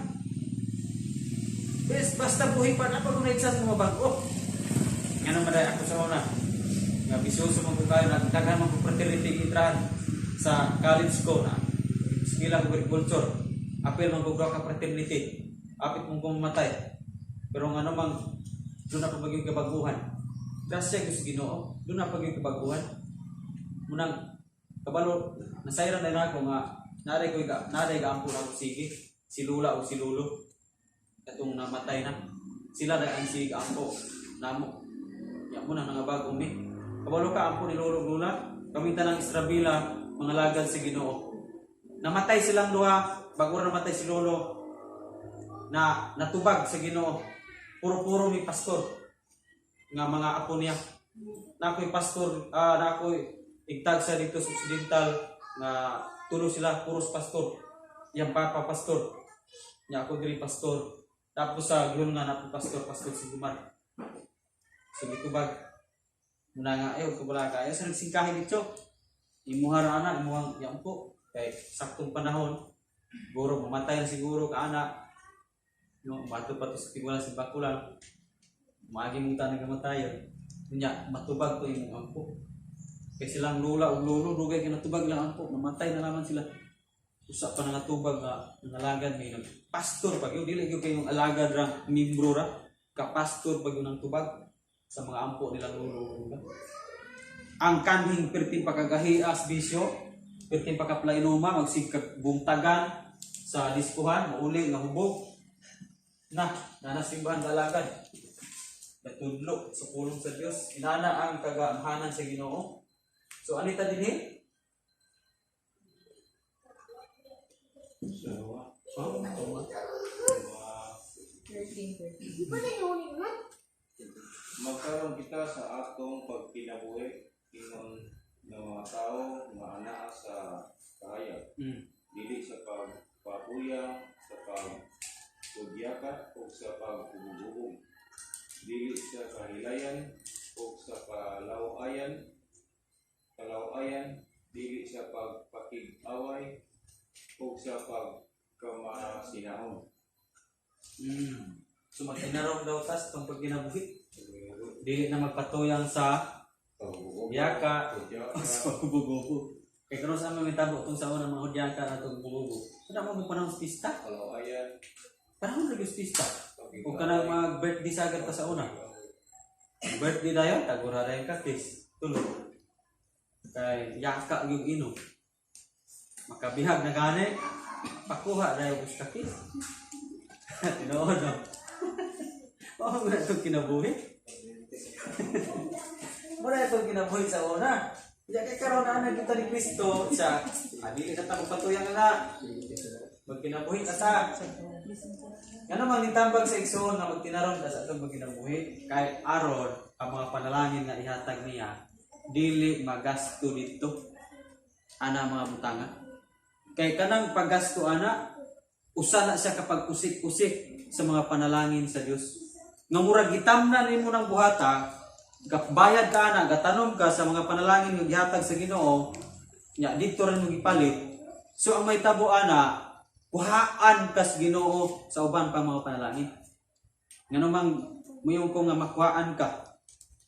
Bes, basta buhi pa na pag may chance mo mabago. Ngano man ako sa una. Nga bisuso man ko kayo, nagdaghan man ko fraternity gitrahan sa college ko na. Eskwela ko agriculture. Apil man ko ka fraternity. Apit mong kumamatay. Pero ngano mang doon na pa maging kabaguhan. Grasya gyud sa Ginoo, doon na pa gyud kabaguhan. Munang kabalo nasayran na ako nga naray ga ampo na ako sige si Lula o si Lulo katong namatay na sila dahil ang sige ampo namo ya mo na nangabago mi kabalo ka ampo ni Lolo ug Lula kami tanang Estrabila mga lagad sa Ginoo. Namatay silang duha bago ra namatay si Lolo na natubag sa Ginoo. Puro-puro mi pastor nga mga apo niya. Na ako'y pastor, na ako'y igtag sa dito sa Occidental nga tulo sila puros pastor. Yang papa pastor. Nya ako diri pastor. Tapos sa gulong nga na pastor, pastor si Gumar. So gitubag. Muna nga ayo kabala ka. Ayo sa nagsingkahin dito. Imuha ra ana, imuhang yampo. Kay saktong panahon, guro mamatay na siguro ka ana. No, bato pa to sa tiwala sa bakulan. Maagi mong tanang kamatayon. Unya, matubag to imong ampo. Kay silang lula ug lolo dugay kay natubag lang ampo, namatay na naman sila. Usa pa nga tubag nga nalagad may nag pastor pag yun dili gyud kayong alagad ra membro ra ka pastor pag yun ang tubag sa mga ampo nilang lolo ug lula. Ang kanhing perting pakagahias bisyo, perting pakaplainoma, magsigkag bungtagan sa diskuhan, mauli nga hubog. Na, nanasimbahan dalagad. Natudlo sa pulong sa Dios. Inana ang kagaamahanan sa Ginoo. So anita dinhi? Oh, tama. 13, 13. Magkaroon kita sa atong pagkinabuhi ingon ng mga tao nga anaa sa kahayag, dili sa pagpapuyang, sa pagkudyaka o sa paghubog, dili sa kahilayan o sa kalawayan, dili sa pagpakig-away o sa pagkamasinahon. So magtinarong daw tas itong pagkinabuhi. Dili na magpatuyang sa yaka Kudyaka, o sa pagbububo. Kay karon sa aming mitabo itong sa unang mga hudyaka na itong bububo. Wala mo mo panahon sa pista. kalawayan, Panahon na gyud sa pista. Kung kanang mag-birthday sagad ta sa una. Birthday dayon, tagura dayon katis. Tulog. Kay yaka gyud ino. Makabihag na gani, pakuha dayon og katis. Tinuod no. Mao na itong kinabuhi. Mura itong kinabuhi sa una. Kaya kay karon na kita ni Kristo sa adili sa takong patuyang na magkinabuhi ka sa. Ngano man nitambag sa igsoon nga magtinaron ka sa atong magkinabuhi kay aron ang mga panalangin nga ihatag niya dili magasto dito ana mga butanga. Kay kanang paggasto ana usa na siya kapag usik-usik sa mga panalangin sa Dios. Nga murag gitamnan nimo ng buhata, gabayad ka ana, gatanom ka sa mga panalangin nga gihatag sa Ginoo, nya dito rin mo gipalit. So ang may tabo ana, kuhaan kas Ginoo sa uban pa mga panalangin. Ngano mang muyon ko nga makuhaan ka,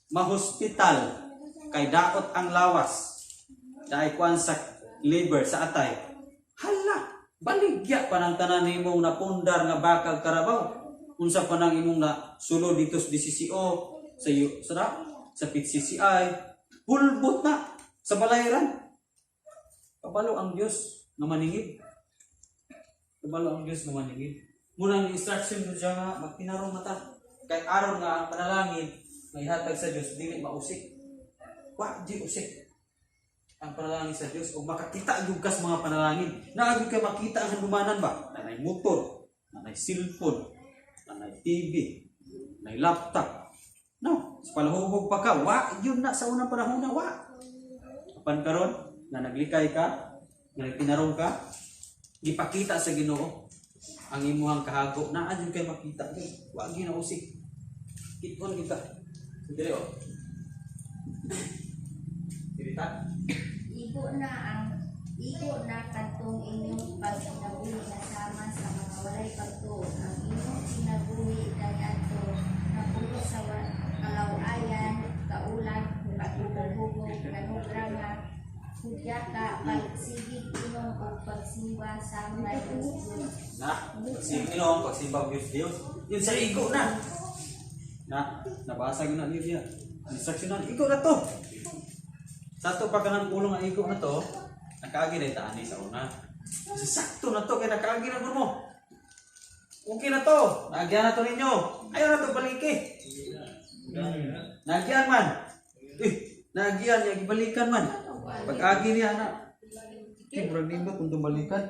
mahospital kay daot ang lawas, dahil kuan sa liver sa atay. Hala, baligya pa ng tanan nimong napundar nga bakag karabaw. Unsa pa nang imong na sulod dito sa DCCO, sa sa PCCI, pulbot na sa balayran. Kabalo ang Dios nga maningid. Kabalo ang Dios nga maningid. Muna ang instruction ko siya nga magtinarong mata. Kay aron nga ang panalangin nga ihatag sa Dios dili mausik. Wa di usik ang panalangin sa Dios ug makakita gyud kas mga panalangin. Naa gyud kay makita ang handumanan ba? Nanay motor, nanay cellphone, nanay TV, nanay laptop. No, sa palahubog pa ka, wa yun na sa unang panahon na wa. Apan karon nga naglikay ka, nga nagtinarong ka, Gipakita sa Ginoo ang imuhang kahago. Naa jud kay makita gyud. Wa gyud na usik. Kiton kita. Dili oh. Dili ta. Igo na kadtong inyong pagkinabuhi nga sama sa mga walay pagtuo. Ang inyong kinabuhi kaniadto napuno sa kalaw-ayan, kaulag, paghubog-hubog, kanugra nga hudyaka, pagsigig inom ug pagsimba sa mga Diyos. Na, pagsimba, pagsimba og Diyos Diyos. Yun sa igo na. Na, nabasa gyud na niya. Instruction na, igo na to. Sa ato pa kanang pulong nga igo na to, nakaagi na itaani sa una. Kasi sakto na to, kay nakaagi na gud mo. Okay na to, naagian na to ninyo. Ayaw na to baliki. Naagian man. Eh, naagian niya, gibalikan man. Pag-agi niya na. Eh, murag nindot kung tumalikan.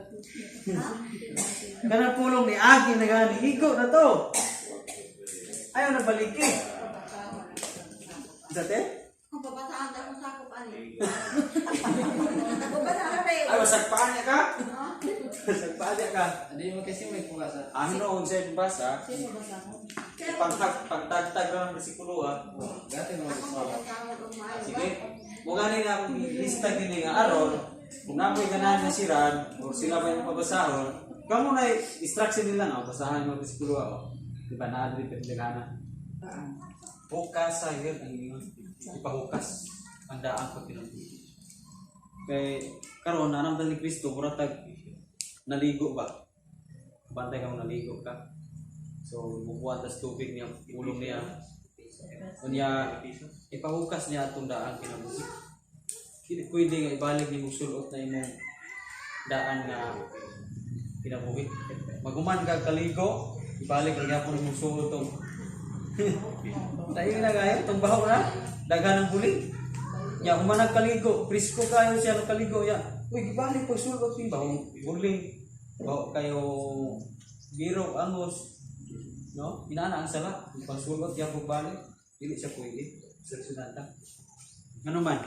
Kanang pulong ni Agi na gani, igo na to. Ayaw na baliki. Isa te? Kung pabataan ta kung sakop ani. Kung bataan tayo. Ay, masagpaan niya ka? Masagpaan niya ka? Hindi mo kasi may pugasa. Ano kung sa'yo basa? Sino basahon? Pangtag, pangtagtag lang ang bersikulo ah. Dati mo Akong pabataan og maayo. Sige. Mukha ni na akong lista gini nga aron, kung namoy ganahan na siran, o sila ba yung pabasahon, kamo na instruction nila nga, basahan yung bersikulo ah. Oh. Di ba, naa diri pinagana. Hukas sa yun, ang ingon. Ipahukas ang daan ko kinabuhi. Kay karon nanamtan ni Kristo mura tag naligo ba? Bantay ka mo naligo ka. So mukuha tas tubig niya, ulong niya. Unya ipahukas niya atong daang kinabuhi. Dili pwede nga ibalik nimo sulot na imong daan nga kinabuhi. Maguman ka kaligo, ibalik ra gyapon imong sulot tong. Tayo na gaya, itong baho na, daghan ng bulig. Ya, human nagkaligo, presko kayo siya nagkaligo ya. Uy, gibalik pag sulot ni baho buling. Baho kayo biro angos. No? Inana ang sala, pagsulot ya balik, dili siya pwede. Instructionan ta. Ngano man,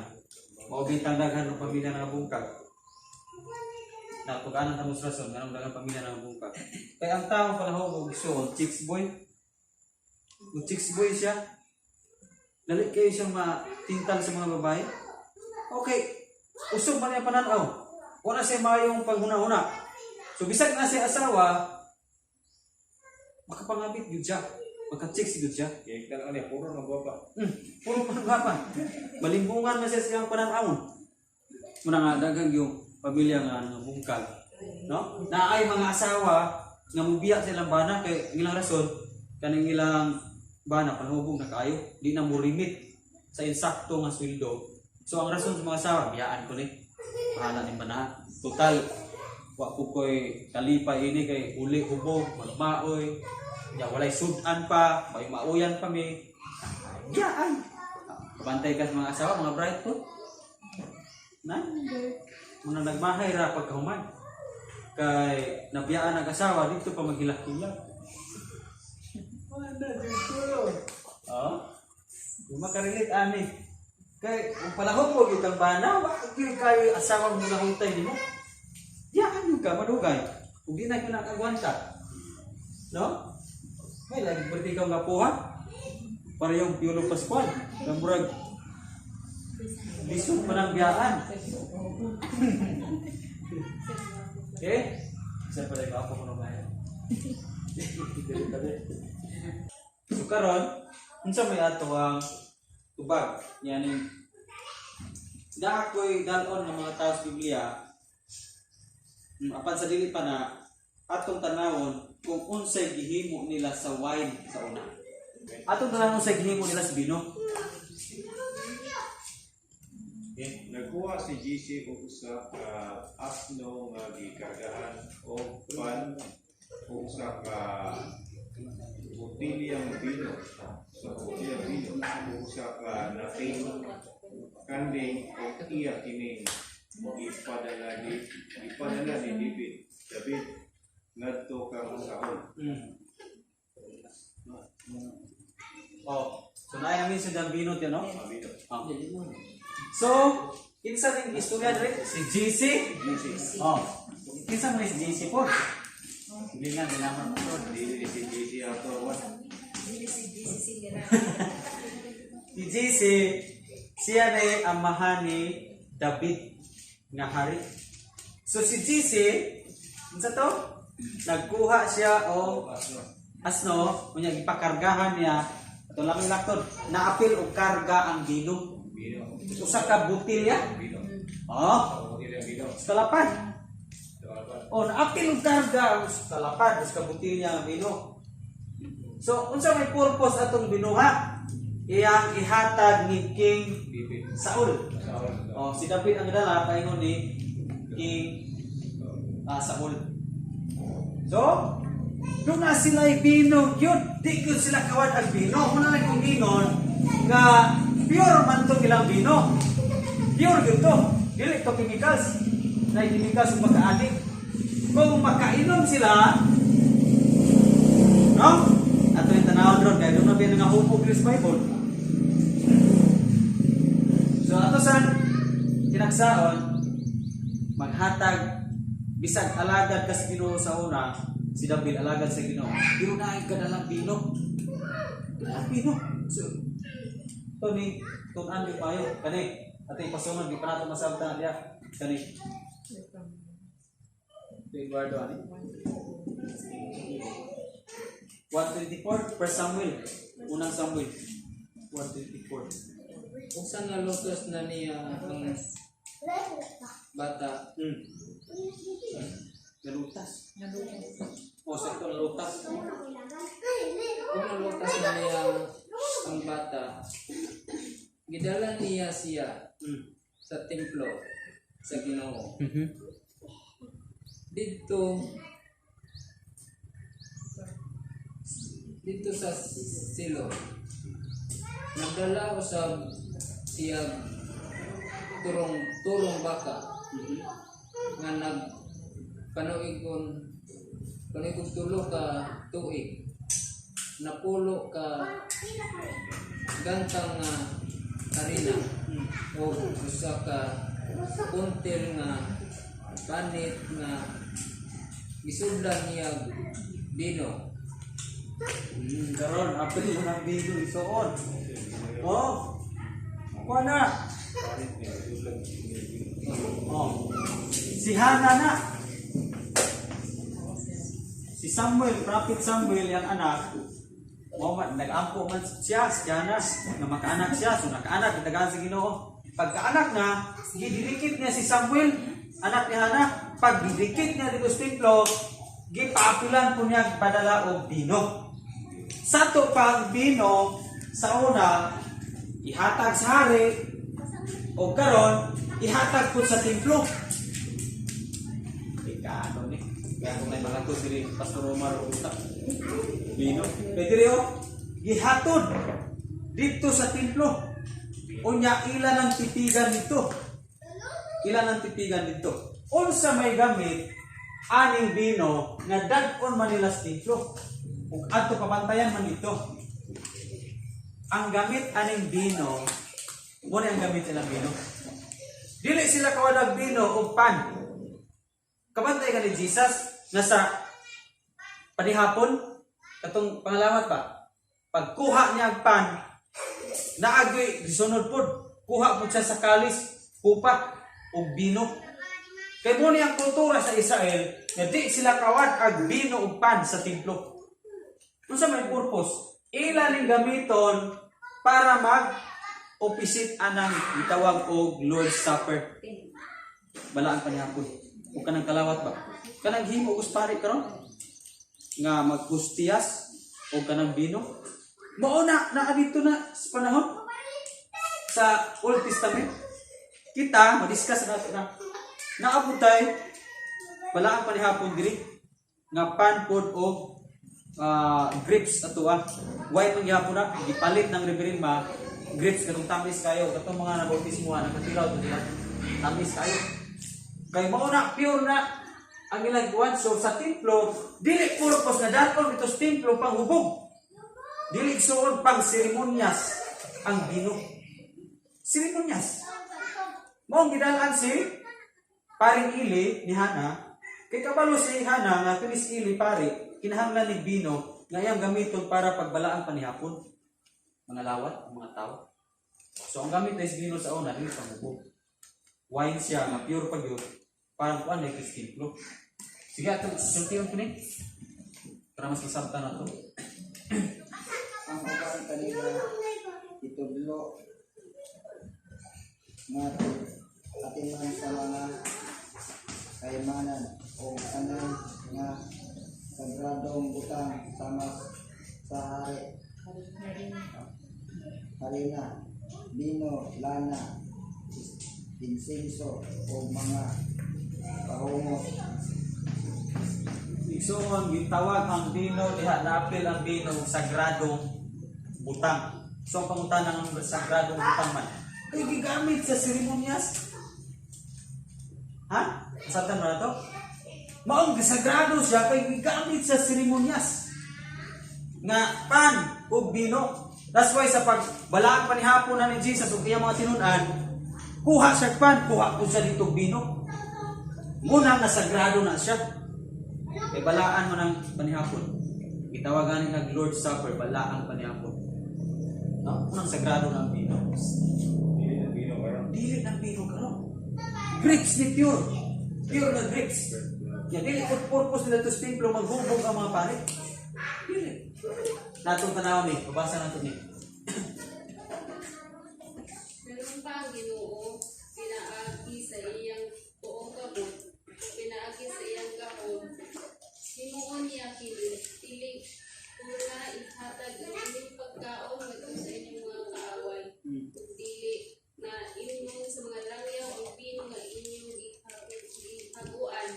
mao bitang daghan ng pamilya na bungkag. Napag-anan ta mo sa rason, nganong daghang pamilya na bungkag. Kay ang tao pala ho, gusto, chicks boy. Kung chicks boy siya, dali kayo siyang matintal sa mga babae. Okay, usog man niya pananaw. Wala siya mayong paghuna-huna. So bisag na siya asawa, makapangabit gyud siya. Maka-chicks gyud siya. Kaya kan ano, puro na gwapa. Puro panagapa. Malimbungan man siya sa iyang pananaw. Muna nga daghang yung pamilya nga nga bungkag. No? Na ay mga asawa nga mubiya sa ilang bana kay ang ilang rason kaning ilang bana panhubog na kaayo, di na mo remit sa insakto nga sweldo. So ang rason sa mga asawa, biyaan ko ni. Bahala ni bana. Total wa ko koy kalipay ini kay uli hubog, magmaoy. Ya walay sudan pa, may mauyan pa mi. Biyaan. Kabantay ka sa mga asawa, mga bride ko. Na? Muna nagmahay ra pagkahuman. Kay nabiyaan ang asawa dito pa maghilak-hilak. Wala jud ko. Oh? Di makarelate ani. Kay kung palahom mo gyud kang bana, wa gyud kayo asawa mo nahutay nimo. Diyaan yun ka madugay. Kung di na gyud nakagwanta. No? May lagi berarti ikaw nga puha. Parehong Piolo Pascual. Nga murag lisod pa ng biyaan. Okay? Isa pa rin ako kung ba. So karon, unsa may ato ang tubag? Yani naa ko'y dalon ng mga tao sa Biblia. Apan sa dili pa na atong tanawon kung unsay gihimo nila sa wine sa una. Atong tanawon unsay gihimo nila sa bino. Okay. Nagkuha si Jesse og usa ka asno nga gikargahan og pan ug usa ka botilyang bino sa botilyang bino ug usa ka nating kanding og iya kining gipadala ni David ngadto kang Saul. Oh, so naay namin sa bino tiyan, no? Bino. Oh. So, Kinsa ning istorya diri? Si GC. Oh. Kinsa man ni si GC po? Gilingan nila po. Dili si JC ato awan. Si GC siya ni amahan ni David nga hari. So si GC unsa to? Nagkuha siya og asno, unya gipakargahan niya ato lang laktod, naapil og karga ang bino. Bino. Usa ka butilya. Bino. Oh, Bino. Bino. sa kalapan. Oh, naapil og karga ang sa kalapan, usa ka butilya ang bino. So, unsa may purpose atong binuha? Iyang ihatag ni King Bibi. Saul. Saul. Oh, si David ang dala paingon ni King Saul. So, doon na sila bino yun. Di yun sila kawad ang bino. Muna lang kong ingon nga pure man tong ilang bino. Pure yun to. Dili to chemicals. Na chemicals yung pagka-addict. Kung makainom sila, no? Ato yung tanawon ron, kaya doon na ba nga hupog sa Bible. So ato san kinagsaon maghatag bisag alagad ka sa Ginoo sa una, si David alagad sa Ginoo. Pero naay kadalang bino. Kadalang bino. So to ni tun-an di payo kani atay pasunod di pa nato masabtan diya kani. Ito Eduardo ani. 124 per Samuel. Unang Samuel. 124. Usa nga lutos na niya ang bata. Nalutas. O, sa ito, nalutas. Kung nalutas na niya ang bata, gidala niya siya sa templo sa Ginoo. Didto didto sa Silo, nagdala usab siya turong turong baka nga nag panuigon panuigog tulo ka tuig, napulo ka gantang nga harina o usa ka puntil nga panit nga gisudlan niya bino. Karon, apil mo ng bino, isuon. Oh, kuha na. Parit niya. Sulag. Oh. Si Hana na. Si Samuel, Prophet Samuel, yung anak, mao man, nag-ampo man siya, si Hana, nga makaanak siya, so nakaanak, nagtagaan sa Ginoo. Pagkaanak na, gididikit niya si Samuel, anak ni Hana, pag gidikit niya dito sa templo, gipaapilan po niya padala og bino. Sa to pang bino, sa una, ihatag sa hari, o karon ihatag po sa templo. Ika, ano ni? Kaya kung may mga to, diri Pastor Omar o utak. Bino. Kaya diri o, gihatod dito sa templo. Unya, ilan ang titigan dito? Ilan ang titigan dito? Unsa may gamit aning bino nga dag-on man nila sa templo. Ug adto pabantayan man dito. Ang gamit aning bino, mo ang gamit nilang bino. Dili sila kawalag bino og pan. Kabantay ka ni Jesus nga sa panihapon katong pangalawat pa. Pagkuha niya ang pan, naagyoy gisunod pod. Kuha pod siya sa kalis, kupa og bino. Kay mo ni ang kultura sa Israel nga di sila kawad ag bino ug pan sa templo. Unsa may purpose? Ila ning gamiton para mag opisit anang gitawag og Lord's Supper. Balaan panihapon. O kanang kalawat ba? Kanang himo og pare karon nga magkustiyas o kanang bino. Mao na naa dito na sa panahon sa Old Testament. Kita madiscuss na nato na naabutay balaan panihapon diri nga pan pod og grapes ato ah. White man gihapon na gipalit ng Reverend ma grapes kanong tamis kayo katong mga nabautismo nakatilaw to sila. Tamis kayo. Kay mao na pure na ang ilang kuwan. So sa templo dili purpose nga daton dito sa templo panghubog. Dili suod pang seremonyas ang bino. Seremonyas. Maong gidalan si paring Ili ni Hana, kay kabalo si Hana nga kini si Ili pare, kinahanglan ni bino nga iyang gamiton para pagbalaan panihapon. Mga lawat, ang mga tao. So ang gamit is bino sa una dili panghubog. Wine siya nga pure pa gyud, parang kuan ay templo. Sige, ato sultiyon ko ni. Para mas masabtan na to. Ang uban kanila itudlo nga atiman sa mga kayamanan o tanan nga sagradong butang sama sa hari harina, bino, lana, insenso o mga pahumos. Igsuon gitawag ang bino diha, naapil ang bino sagradong butang. So ang pangutana ng sagradong butang man kay gigamit sa seremonyas. Ha? Nasabtan mo na to? Maong gisagrado siya kay gigamit sa seremonyas nga pan ug bino. That's why sa pagbalaan panihapon na ni Jesus ug iyang mga tinun-an, kuha siya pan, kuha pud siya dito bino. Muna nga sagrado na siya. Kay balaan mo ng panihapon. Gitawagan ni Lord's Supper, balaan panihapon. No? Unang sagrado ng bino. Dili ng bino karon. Dili ng bino karon. Grapes ni pure. Pure na grapes. Ya, dili ko purpose nila to sa templo maghubog ang mga pare. Dili. Natong tanaw ni, pabasa nato ni. Meron pa ang Ginoo, pinaagi sa iyang tuong kamot, pinaagi sa iyang gahom. Himuon niya kini, dili una ihatag ang inyong pagkaon ngadto sa inyong mga kaaway. Ug dili na imnon sa mga langyaw ang bino nga inyong gihaguan.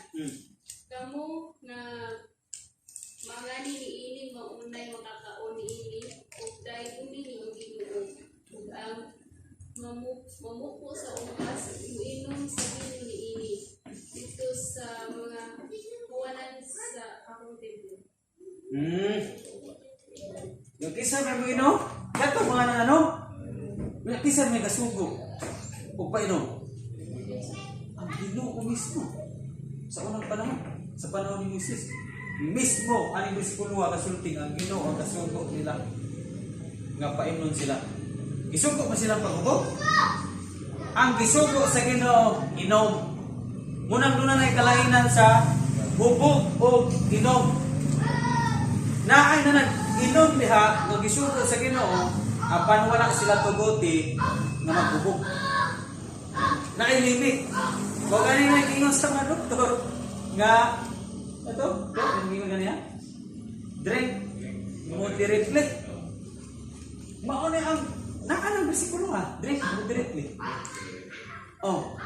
Kamo nga mangani niini maunay makakaon niini ug daygon ninyo ang Ginoo, ug ang mamuko sa ubas moinom sa bino niini didto sa mga huwanan sa akong templo. Yung kisa may mo inom, kato mga nang ano? Wala kisa may kasugo. Ug painom. Ang Ginoo mismo. Sa unang panahon, sa panahon ni Moises, mismo ang bersikulo kasulting ang Ginoo ang kasugo nila nga paimnon sila. Gisugo ba silang paghubog? Ang gisugo sa Ginoo, inom. Munang doon na kalainan sa hubog o inom. Naay na nag-inom diha nga gisugo sa Ginoo apan wala sila tuguti nga maghubog. Naay limit. Wa gani na ingon sa mga doktor nga ato, do ingon ganiya? Drink moderately. Mao ni ang naa nang bersikulo ha, drink moderately. Oh.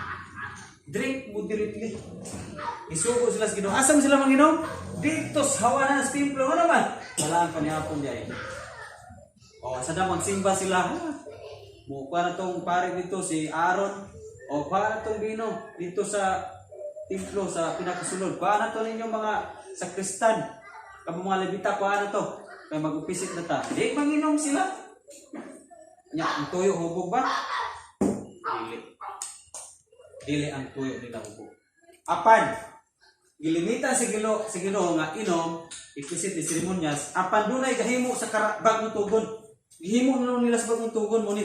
Drink moderately. Isugo sila sa Ginoo. Asa man sila manginom? Dito sa hawanan sa templo. Ano naman? Wala ang panihapon diay. Oh, sa damang simba sila. Ha? Mukuha na tong pare dito si Aaron. O kuha na tong bino dito sa templo sa pinakasulod. Kuha na to ninyong mga sakristan. Kamo mga Levita, kuha na to. Kay mag-upisit na ta. Di manginom sila. Nya, ang tuyo hubog ba? Dili. Dili ang tuyo nila hubog. Apan, gilimitan si Ginoo nga inom, ipisit ni seremonyas, apan dunay gahimo sa bagong tugon. Gihimo na nila sa bagong tugon mo ni.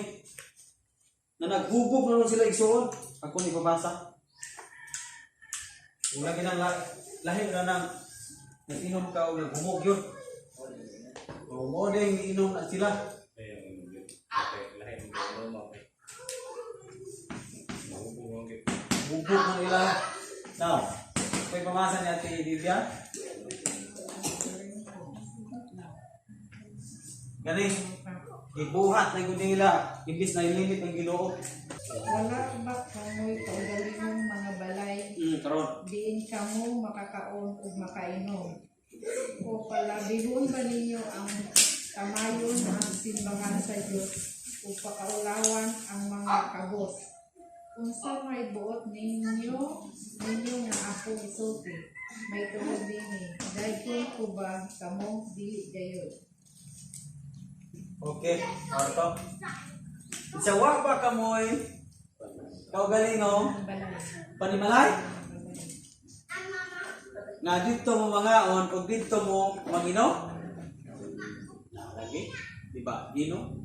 Na naghubog na nun sila igsuon. Ako ni babasa. Wala ginang lahi na nang nag-inom ka o naghumog yun. O mo din inom na sila. Lahi ng normal. Mahubog ang git. Hubog na nila. Now, may pamasa ni Ate Divya. Gani, gibuhat na gud nila imbis na ilimit ang Ginoo. Wala ba kamoy kaugalingong mga balay Karon. diin kamo makakaon ug makainom? O palabihon ba ninyo ang kamayon ang simbahan sa Dios ug pakaulawan ang mga kabos? Unsa may buot ninyo ninyo nga akong isulti? May tungod dinhi, daygon ko ba kamo? Dili gayud. Okay, orto. Sa wa ba kamoy Kaugalingong panimalay? Nga dito mo mangaon o dito mo manginom? Lagi, di ba? Gino?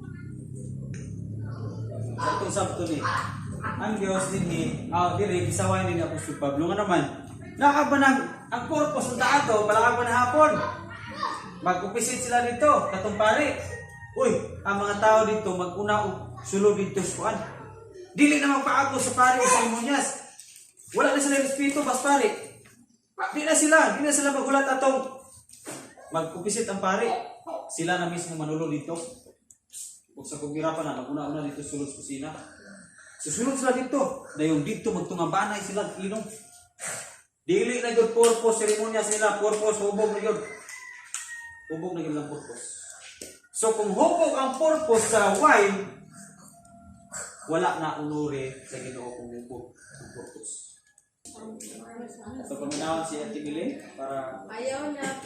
Sa itong sabto ni, ang Diyos dinhi, diri gisaway ni Apostol Pablo nga naman. Naa ba nang ang purpose ng ato, palakang na hapon. Mag-upisit sila dito, katong pari. Uy, ang mga tao dito maguna og sulod dito sa kuan. Dili na magpaabot sa pari o sa seremonyas. Wala na sila respeto bas pari. Di na sila magulat atong mag-upisit ang pari. Sila na mismo manulo dito. Ug sa kugira pa na maguna-una dito sulod sa kusina. Susunod sila dito. Dayong dito magtungabanay sila inom. Dili na gyud purpose seremonya sila, purpose hubog na gyud. Hubog na gyud ang purpose. So kung hubog ang purpose sa wine, wala na unore sa Ginoo kung hubog ang purpose. So paminawon si Ate Mili para Ayaw na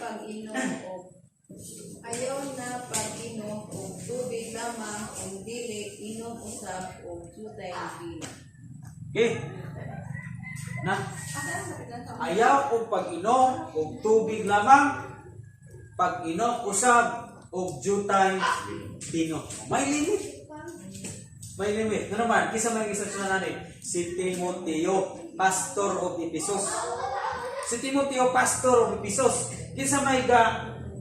pag-inom og tubig lamang ug dili inom usab og jutay bino. Okay. Na ayaw og pag-inom og tubig lamang, pag-inom usab og jutay bino. May limit. May limit. Ano naman, kisa may instruction na nani? Si Timoteo, pastor of Ephesus. Si Timoteo, pastor of Ephesus. Kinsa may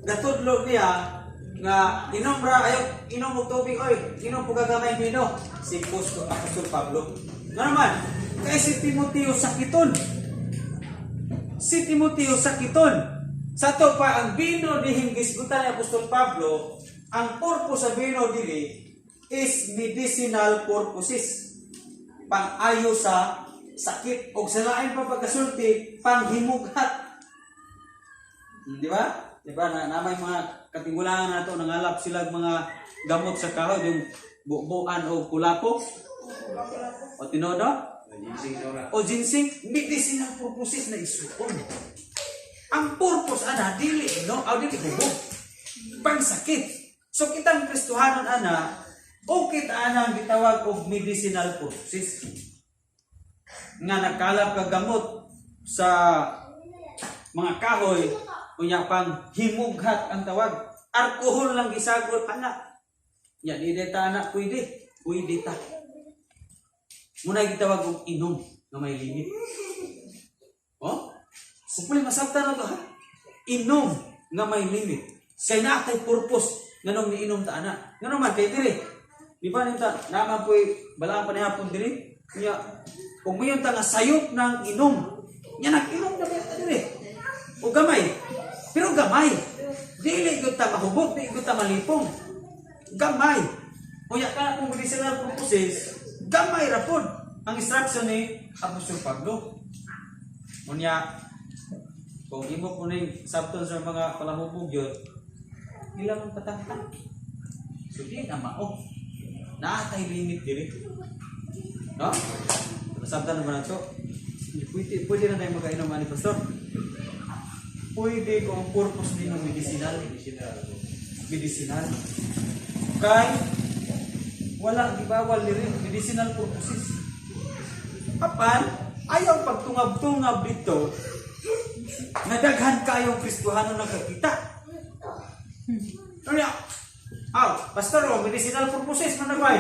gatudlo niya nga inom ra, ayaw inom og tubig, oy, inom pug gamay bino, si Apostol Pablo. Nga naman, kay si Timoteo sakiton. Si Timoteo sakiton. Sa to pa ang bino dihing gisgutan ni Apostol Pablo, ang purpose sa bino diri is medicinal purposes. Pang-ayo sa sakit o sa lain pa pagkasulti, panghimughat. Di ba? Di ba? Na may mga katigulangan nato nangalap sila mga gamot sa kahoy, yung bubuan o kulapo o tinodo o ginseng, medicinal purposes na isuon. Ang purpose ana dili no, aw dili hubog. Pangsakit. So kitang Kristohanon ana, o kita ana ang gitawag og medicinal purposes. Nga nakalap ka gamot sa mga kahoy, unya pang himughat ang tawag. Alkohol lang gisagol ana. Nya di ta ana pwede, pwede ta. Muna gitawag og inom nga may limit. Oh? Supuli masabtan na to ha. Inom nga may limit. Kay naa kay purpose nganong niinom ta ana. Ngano man kay diri. Di ba ninta naman po'y balaan pa ni hapon diri. Nya kung mayon ta nga sayop ng inom. Nya nag-inom na ba ta diri? O gamay. Pero gamay. Dili gyud ta mahubog, dili gyud ta malipong. Gamay. Unya ka kung medicinal purposes, gamay ra pod ang instruction ni Apostol Pablo. Unya kung imo po ning sabton sa mga palahubog yun, ilang ang patangtang. So di na mao. Naa tay limit diri. No? Nasabtan na ba na to? Pwede, pwede na tayo magkainom ani Pastor. Pwede kung ang purpose din ng medicinal. Medicinal. Kay wala gibawal diri medicinal purposes. Apan ayaw pagtungab-tungab dito nga daghan kayong Kristohano nakakita. Ano niya? Aw, pastor, oh, medicinal purposes man na ba?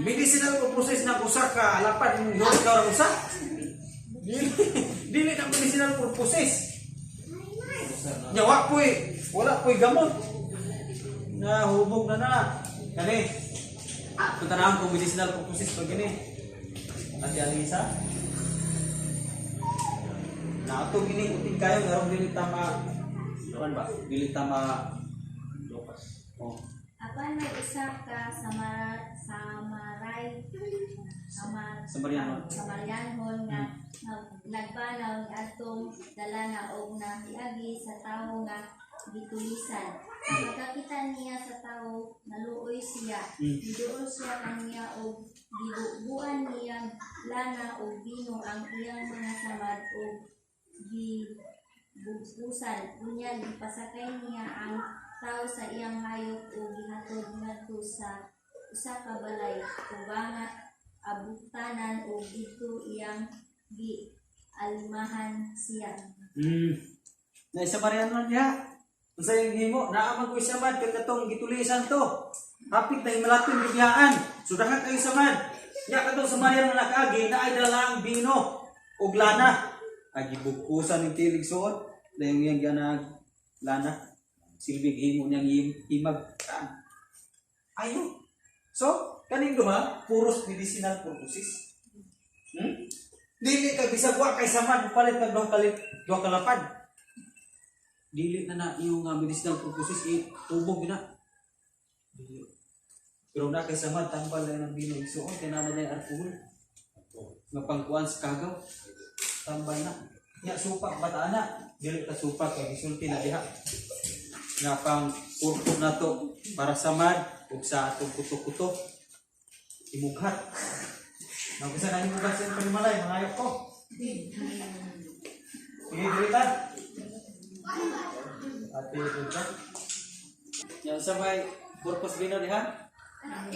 Medicinal purposes na usa ka alapan imong gihuot ka ra usa. Dili, dili na medicinal purposes. Nya wa po'y wala po'y gamot. Na hubog na na. Kani. Kung tanawon kung medicinal purposes pag gini. Ate Alisa. Na ato gini uting kayo ngarong dili ta ma kuan ba? Dili ta ma Lokas. Oh. Apan may usa ka Samaray Samar Samarianon. Samarianhon nga nagbanaw niadtong dalana og nahiagi sa tawo nga gitulisan. Pagkakita niya sa tawo, naluoy siya. Giduol siya kaniya og gibubuan niya lana og bino ang iyang mga samad og gibugpusan. Unya gipasakay niya ang tawo sa iyang hayop ug gihatod ngadto sa usa ka balay tubanga abutanan ug didto iyang gialimahan siya. Na isa Mariano niya. Unsa yung himo? Naa man ko isa man kay katong gitulisan to. Hapit na himalaton biglaan. So daghan kayo sa man. Nya katong sa Mariano nakaagi na ay dalang bino ug lana. Agi bugkusan ning tilig suot. Dayon iyang ganag lana. Silbig himo niyang himag. Ayo. So, kaning duha puros medicinal purposes. Dili ka bisag wa kay samad palit kag duha kalit duha kalapad. Dili na na yung medicinal purposes i tubog na. Dili. Pero na kay samad tambal na ng bino igsuon kay naa na yung alcohol. Nga pangkuan sa kagaw. Tambal na. Nya supak bata na. Dili ta supak kay gisulti na diha. Nga pang purpose nato para samad ug sa atong kuto-kuto. Imughat. Nagkisa na imughat sa imong panimalay, mangayok ko. Sige, dili ta. Ate, dito. Yan sa may purpose bino diha?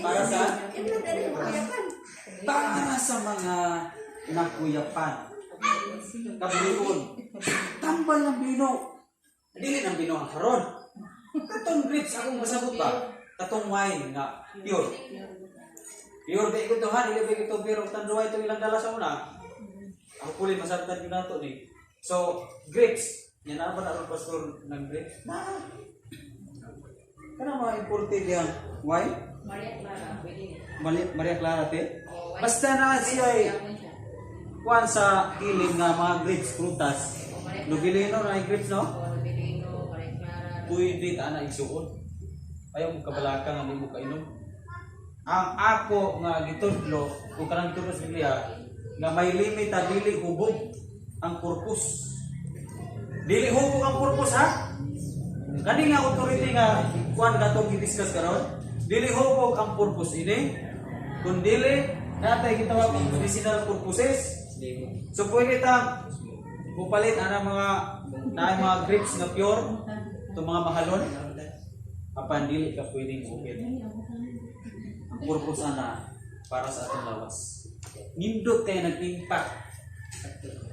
Para sa para sa mga nakuyapan. Kabulion. Tambal ng bino. Dili ng bino ang karon. Katong grapes akong masabot ba? Katong wine nga pure. Pure ba ito ha? Dili ba ito pero tanduay ito ilang dala sa una. Ako puli masabtan yun nato ni. So, grapes. Yan na ba na ron pastor ng grapes? Na. Kana mga imported yang wine? Maria Clara, pwede. Maria Clara te. Oh, wine. Basta na siya eh. Kuan sa kilid nga mga grapes prutas. Nobilino na yung grapes no? Oh, Nobilino, Maria Clara. Pwede ta na igsuon. Ayaw mo kabalaka nga di mo kainom. Ang ako nga gitudlo kung kanang gitudlo sa Biblia nga may limit ta dili hubog ang purpose. Dili hubog ang purpose ha? Kani nga authority nga kuan katong gi-discuss karon, dili hubog ang purpose ini. Kun dili natay gitawag og medicinal purposes. So pwede ta mupalit ana mga naay mga grapes nga pure itong mga mahalon apan dili ka pwedeng bukid. Ang purpose ana para sa atong lawas. Nindot kay nag-impact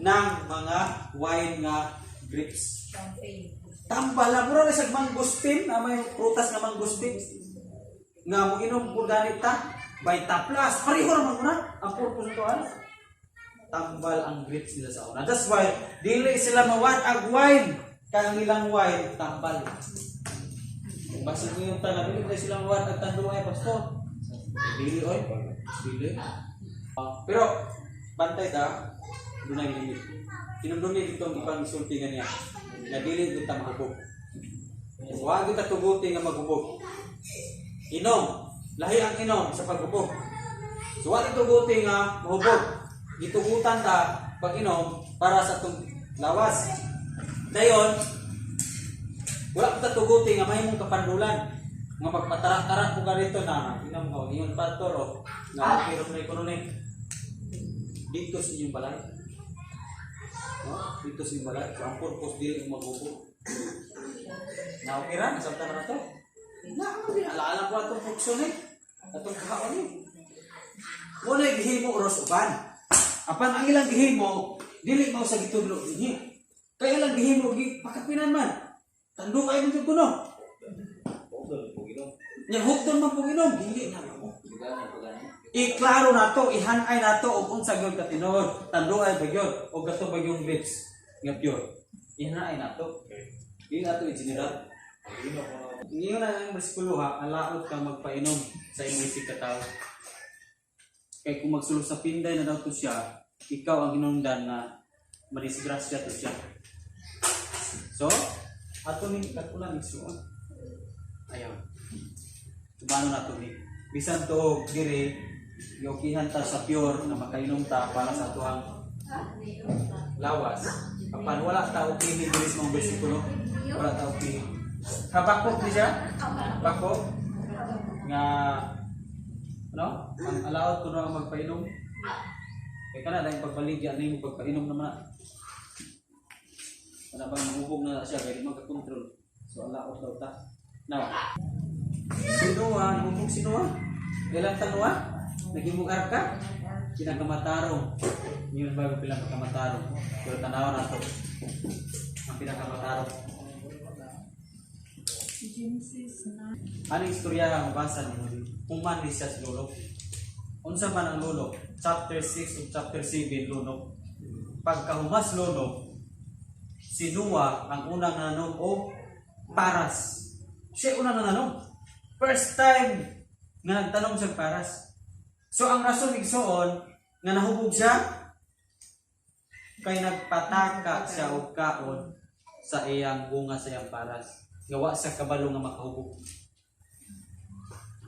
ng mga wine nga grapes. Champagne. Tambal na mura na sa mangosteen, na may prutas nga mangosteen. Nga mo inom po ganit ta, by taplas, pareho naman mo na ang purpose nito ano. Tambal ang grapes nila sa una. That's why dili sila mawad ag wine kay ang ilang wine tambal. Basig mo yung tanan, dili na sila mawad ag tanduay pastor. Dili oy, dili. Pero bantay ta, dunay limit. Hinumdumi dito ang ipang isulti nga niya. Nga dili gyud ta mahubog. Wa gyud ta tuguti nga maghubog. Inom, lahi ang inom sa paghubog. So wa ta tuguti nga mahubog. Gitugutan ta pag inom para sa atong lawas. Dayon, wala ta tuguti nga mahimong kapandulan nga magpatara-tara ko ka dito na inom ko ingon pastor oh nga pero may kuno ni dito sa inyong balay. No? Dito sa inyong balay. So, ang purpose dili ang maghubog. Na okay ra, nasabtan na to. Na, alaala ko atong funksyon eh. Atong kaon eh. Muna gihimo ros uban. Apan ang ilang gihimo, dili mao sa gitudlo dinhi. Kaya ilang gihimo gi pakapinan man. Tanduay man jud kuno. Nya hugdon man pong inom, dili na mo. Iklaro nato, ihanay nato og unsa gyud ka tinuod. Tanduay ba gyud og kato ba yung grapes nga pure. Ihanay nato. Dili nato i-general. Ngayon na ang bersikulo ha, alaot kang magpainom sa imong isig katawo. Kay kung magsulod sa pinday na daw to siya, ikaw ang hinungdan na madisgrasya to siya. So, ato ning katulan igsuon. Ayaw. Tumano na to ni. Bisan to diri yokihan ta sa pure na makainom ta para sa tuang lawas. Apan wala ta ukihin diri sa mga bersikulo. Wala ta ukihin. Habakuk ni siya? Habakuk nga ano? Ang alaot ko na ang magpainom. Kaya kana dahil pagbaligya na yung pagpainom naman na. Kana bang mahubog na siya kaya di magka-control. So alaot daw ta. Now, si Noah, nahubog si Noah. Ilang tanwa? Nagimong arka? Pinakamatarong. Yun bago pinakamatarong. Pero tanaw na to. Ang pinakamatarong. Genesis 9. Ano yung istorya ang mabasa ni Huli? Human ni siya sa lulok. Unsa man ang lulok? Chapter 6 ug chapter 7 lunok. Pagkahumas lunok, si Noah ang unang nanom o paras. Siya unang nanganom. First time nga nagtanom siya paras. So ang rason igsuon nga nahubog siya kay nagpataka siya og kaon sa iyang bunga sa iyang paras. Gawa sa kabalo nga makahubog.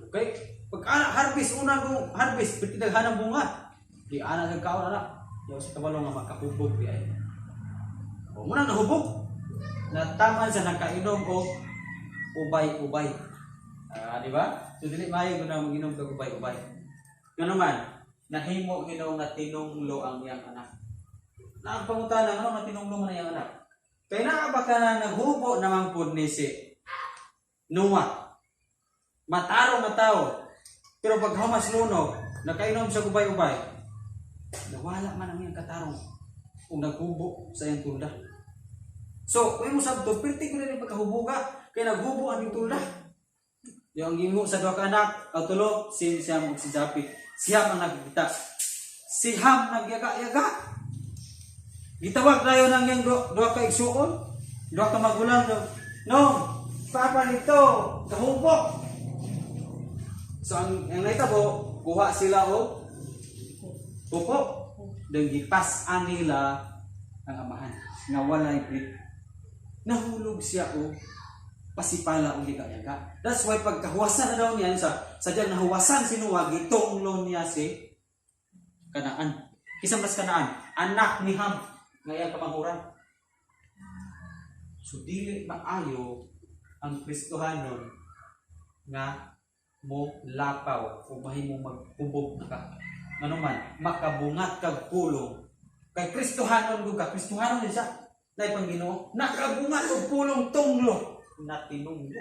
Okay? Pag ana harvest una ko harvest pwede daghan ang bunga. Di ana sa kaon ana. Yaw sa kabalo nga makahubog di ay. O muna nahubog. Nataman sa nakainom og ubay-ubay. Ah, di ba? So dili maayo gud na mag-inom kag ubay-ubay. Ngano man, nahimo Ginoo nga tinunglo ang iyang anak. Na ang pangutana ngano nga tinunglo man ang iyang anak? Kay naa ba ka na naghubo naman pud ni si Noah? Matarong nga tao. Pero pag humas lunog, nakainom siya ubay-ubay, nawala man ang iyang katarong kung naghubo sa iyang tulda. So, kung mo sabto, perti ko na rin pagkahubuga, kay naghubo ang iyang tulda. Yung gimo sa duha ka anak, aw tulo, si Siyam ug si Japet. Siyam ang nagkita. Si Ham nagyaga-yaga. Gitawag dayon ang iyang duha ka igsuon, duha ka magulang. No, papa nito, kahubok. So ang nahitabo, kuha sila og upo. Then gipas-an nila ang amahan nga walay break. Nahulog siya og pasipala og yaga-yaga. That's why pagkahuwasan na daw niya sa sadyang nahuwasan si Noah, gitunglo niya si Kanaan. Kinsa mas Kanaan, anak ni Ham nga iyang kamanghuran. So dili maayo ang Kristohanon nga mo lapaw o mahimong maghubog ka. Ngano man, makabungat kag pulong. Kay Kristohanon gud ka, Kristohanon din siya. Nay pang Ginoo, nakabungat og pulong tunglo na tinunglo.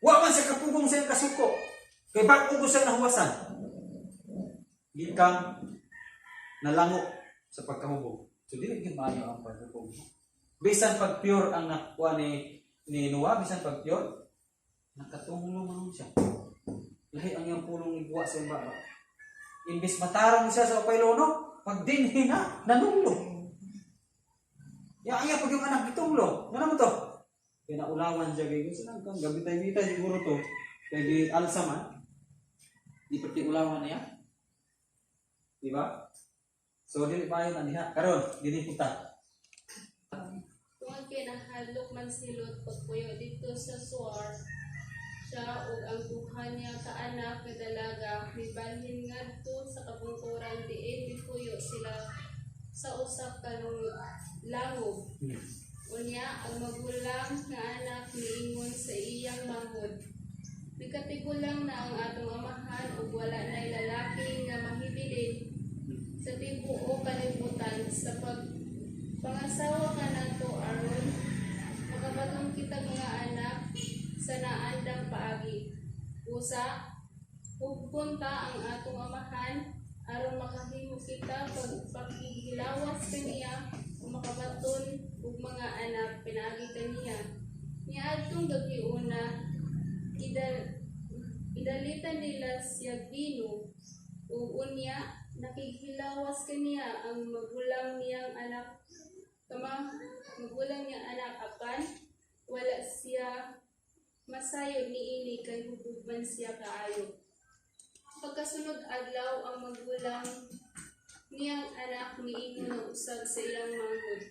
Wa man siya kapugong sa iyang kasuko. Kay bag-o ko siya nahuwasan. Gikang nalango sa pagkahubog. So dili gyud maayo ang paghubog. Bisan pag pure ang nakuha ni Noah, bisan pag pure, nakatunglo man siya. Lahi ang iyang pulong iguwa sa iyang baba. Imbis matarong siya sa upaylono, pag dinhi na, nanunglo. Ya, iya pag yung anak gitunglo. Ngano mo to? Kaya naulawan siya kay gusto nang kang gabitay-bitay siguro to. Kay di alsa man. Di pati ulawan niya. Di ba? So dili pa na diha. Karon, dili puta. Tungod kay nahadlok man si Lot pagpuyo didto sa Zoar, siya ug ang duha niya ka anak nga dalaga mibalhin ngadto sa kabungkuran diin mipuyo sila sa usa ka langob. Unya ang magulang nga anak miingon sa iyang manghod, "Nagkatigulang na ang atong amahan ug wala nay lalaki nga mahibilin sa tibuok kalibutan sa pagpangasawa kanato aron makabaton kitag mga anak sa naandang paagi. Busa, hubgon ta ang atong amahan aron makahimo kita pagpakighilawas kaniya ug makabaton og mga anak pinaagi kaniya." Niadtong gabiuna, idalitan nila siya bino ug unya nakighilawas kaniya ang magulang niyang anak kama magulang niyang anak, apan wala siya masayod niini kay hubog man siya kaayo. Pagkasunod adlaw, ang magulang niyang anak miingon na usab sa iyang manghod,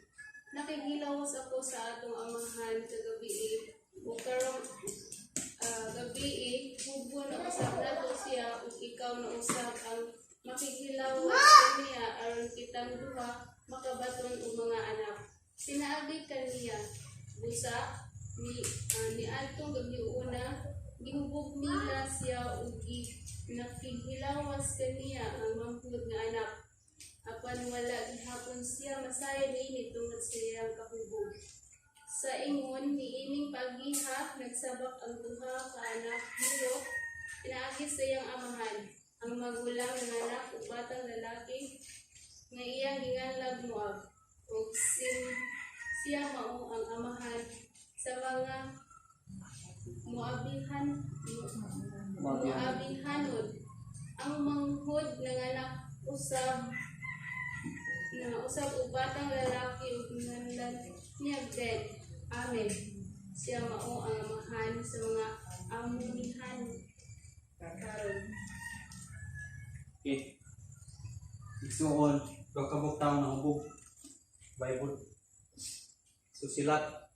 "Nakighilawas ako sa atong amahan kagabii ug karong gabii hubgon na usab nato siya ug ikaw na usab ang makighilawas kaniya aron kitang duha makabaton og mga anak pinaagi kaniya." Busa, ni niadtong gabiuna, gihubog nila siya ug nakighilawas kaniya ang manghod nga anak, apan wala gihapon siya masayod niini tungod sa iyang kahubog. Sa ingon niining pagiha, nagsabak ang duha ka anak ni Lot. Pinaagi sa iyang amahan. Ang magulang nanganak og batang lalaki nga iyang ginganlag Moab. Ug siya mao ang amahan sa mga Moabihan Moabihanon. Ang manghod nanganak usab nga usab og batang lalaki ug ginganlan niya Ben Amen. Siya mao ang amahan sa mga Amonihan karon. Okay. Igsuon, duha ka buok tawo nahubog. Bible. So sila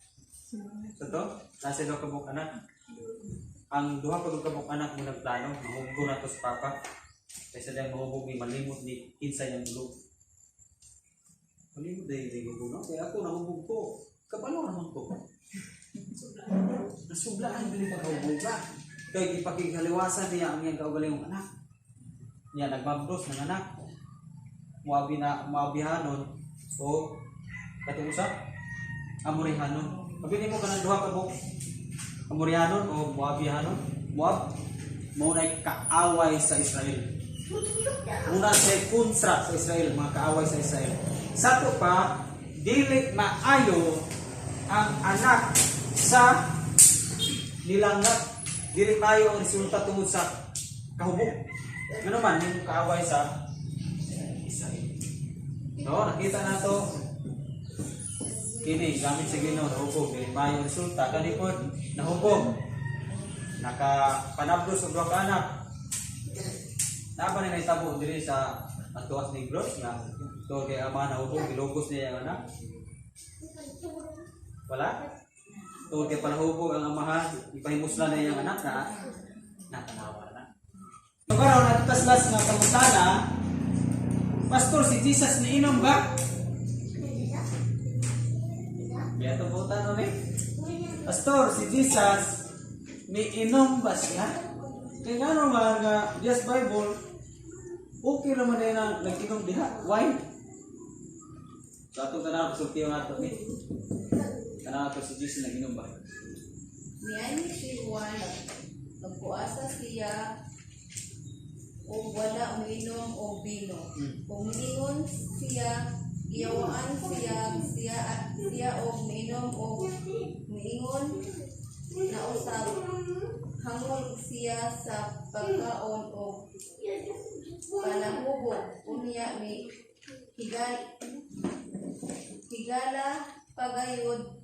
sa to, nasa duha ka buok anak. Ang duha pa ka buok anak mo nagplano, mahubgo na to sa papa. Kaysa dahil mahubog ni malimot ni kinsa niyang ulog. Malimot dahil dahil hubog no? Kaya ako nahubog ko. Kabalo naman ko. Nasublaan dili pagkahubog ba? Kay gipakighaliwasan niya ang iyang kaugalingong anak. Niya nagmabdos ng anak. Muabi na muabihanon o katong usa Amorihanon. Abi nimo kanang duha ka buok Amorihanon o Moabihanon. Moab mao nay kaaway sa Israel. Muna siya kontra sa Israel, mga kaaway sa Israel. Sa to pa, dili maayo ang anak sa nilangat. Dili maayo ang resulta tungod sa kahubog. Ngano man yung kaaway sa Israel. So, nakita na to. Kini gamit sa Ginoo nahubog, dili maayo ang resulta kani pod nahubog. Nakapanabdos og duha ka anak. Naa ba ni nahitabo diri sa Antuas Negros nga to kay ama nahubog, gilugos niya ang anak? Wala? Tungod kay panahubog ang amahan, ipahimuslan na iyang anak na natanawa na. So karon ato tas last nga pangutana, Pastor, si Jesus niinom ba? Kaya ito po tanong eh. Pastor, si Jesus niinom ba siya? Kaya nga naman nga, yes Bible, okay naman na nag-inom diha. Why? So atong tanaw, sulti yung ato ni. Tanaw ato si Jesus nag-inom ba? Niani si Juan, nagpuasa siya og wala uminom og bino. Ug miingon siya, giyawaan siya siya at siya og miinom og miingon na usab hangol siya sa pagkaon og palahubog. Unya mi higala pagayod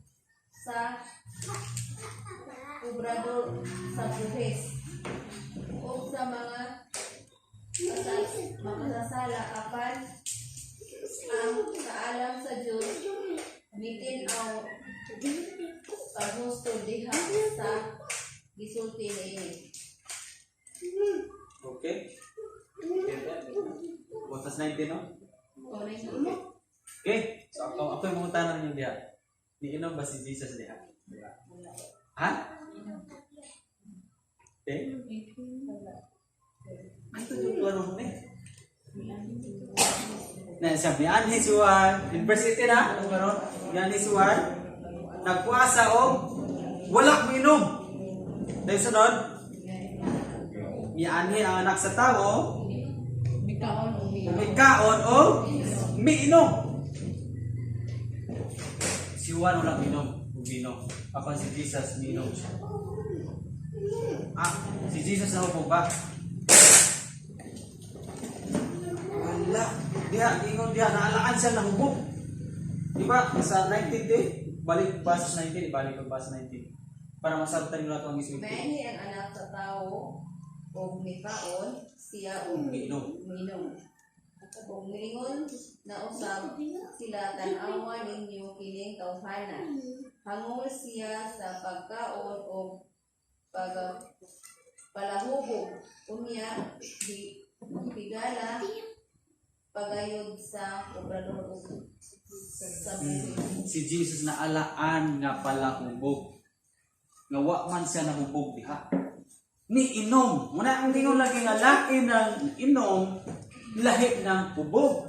sa obrador sa buhis o sa mga makasasala, apan ang kaalam sa Dios mitin-aw paghusto diha sa gisulti niini. Okay? Botas 19, no? O, na. Okay. So ako yung mga tanong niyo diha. Niinom ba si Jesus diha? Ha? Okay? Ito yung klaro ni. Na sabi anhi si Juan, in verse 18 na, ano karon? Anhi si Juan, nagpuasa og wala minom. Dahil sunod, mianhi ang anak sa tao, Mikaon o miinom. mikaon o miinom. Si Juan wala minom og bino. Apan si Jesus miinom siya. Ah, si Jesus nahubog ba? Wala. Diha, ingon diha, naalaan siya nahubog. Di ba? Sa 19 day, balik verse 19, balik pa verse 19. Para masabtan nyo nato ang isulti. Mianhi ang anak sa tao og mikaon siya og Miinom. miinom. Ug miingon na usab sila, "Tan-awa ninyo kining tawhana. Hangol siya sa pagkaon og pag palahubog, unya higala pagayod sa obrador ug sa buhis." Si Jesus na alaan nga palahubog. Nga wa man siya nahubog diha. Ni inom. Muna ang ingon lagi nga lahi ng inom, lahi ng hubog.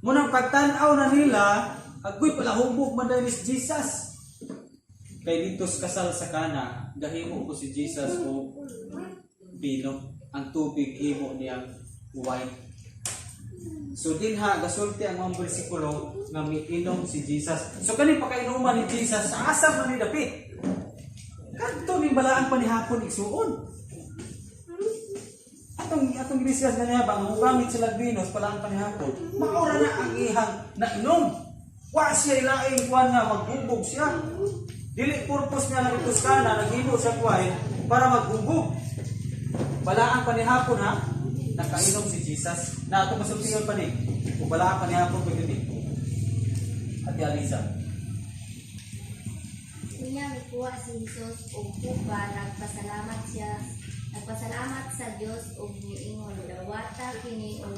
Munang pagtan-aw na nila, agoy palahubog man dahil ni Jesus. Kay dito sa kasal sa Kana, gahimo ko si Jesus og bino. Ang tubig himo niyang wine. So dinha gasulti ang mga bersikulo nga miinom si Jesus. So kani pakainuman ni Jesus sa asa man ni dapit? Kadto ning balaan pa ni hapon, igsuon. Atong discuss na niya ba ang gamit sila bino sa balaan pa ni hapon. Maura na ang ihang nainom. Wa siya ilaing kuan nga maghubog siya. Dili purpose niya nga kana naghimo siya wine para maghubog. Balaan pa ni hapon ha, nakainom si Jesus. Na ato masultiyon pa ni. Kung balaan pa ni hapon pa yun. Ate Alisa. Unya mikuha si Jesus og kupa, nagpasalamat siya, nagpasalamat sa Dios ug miingon, "Dawata kini og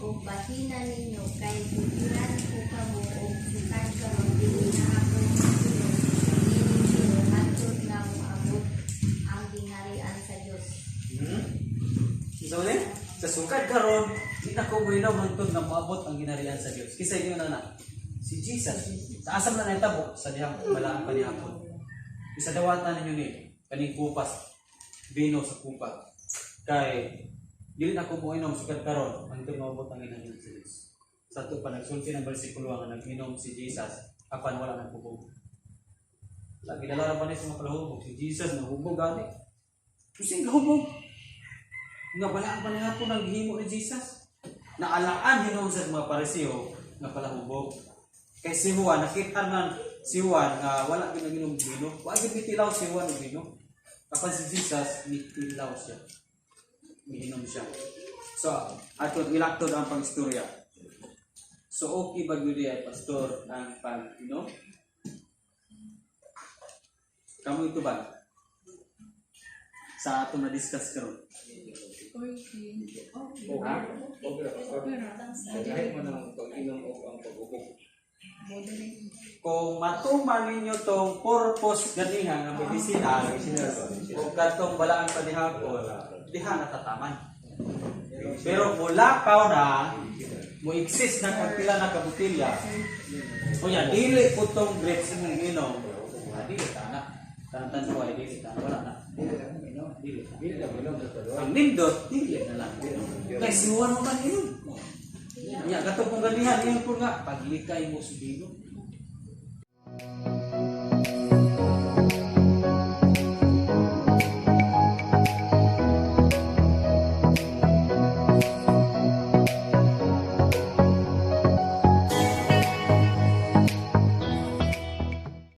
ug bahina ninyo, kay tugyan ko kamo og sukad karon dili na ako moinom niining bino hangtod nga moabot ang gingharian sa Dios." So ulit, sa sukad karon, di na ko moinom hangtod nga moabot ang gingharian sa Dios. Kinsa ingon na? Si Jesus. Sa asam na nahitabo sa dihang balaan pa ni hapon. Isa dawatan ninyo ni kaning kupas, bino sa kupa. Kay dili na ko moinom sukad karon hangtod nga moabot ang gingharian sa Dios. Sa ato pa nagsulti ng bersikulo nga nag-inom si Jesus apan wala naghubog. Lagi dala ra pa ni sa mga palahubog. Si Jesus nahubog gani. Kusing gahubog. Nga balaan pa ni hapon ang gihimo ni Jesus. Naalaan hinuon sa mga Pariseo nga palahubog. Kay si Juan, nakita man si Juan nga wala gyud naginom bino. Wa gyud mitilaw si Juan og bino. Apan si Jesus mitilaw siya. Miinom siya. So, ato ilaktod ang pangistorya. So, okay ba gyud ay, pastor, ang pag-inom? Kamo ito ba? Sa ato na-discuss karon. Okay. Ha? Okay ra, pastor. Kahit man ang pag-inom o ang pag-ubog. Kung matuman ninyo tong purpose ganiha nga medisinal o katong balaan pa ni hapon, diha natataman. Pero mulakaw na, mo exist na kag pila na kabutilya. Unya dili po tong grapes imong inom. Ah, dili ta na. Tantan ko ay dili ta, wala na. Dili lang inom. Dili ta. Dili lang inom sa taluan. Ang nindot, dili na lang. Kay si Juan mo man inom. Nya kato kung ganihan ingon ko nga paglikay mo sa bino.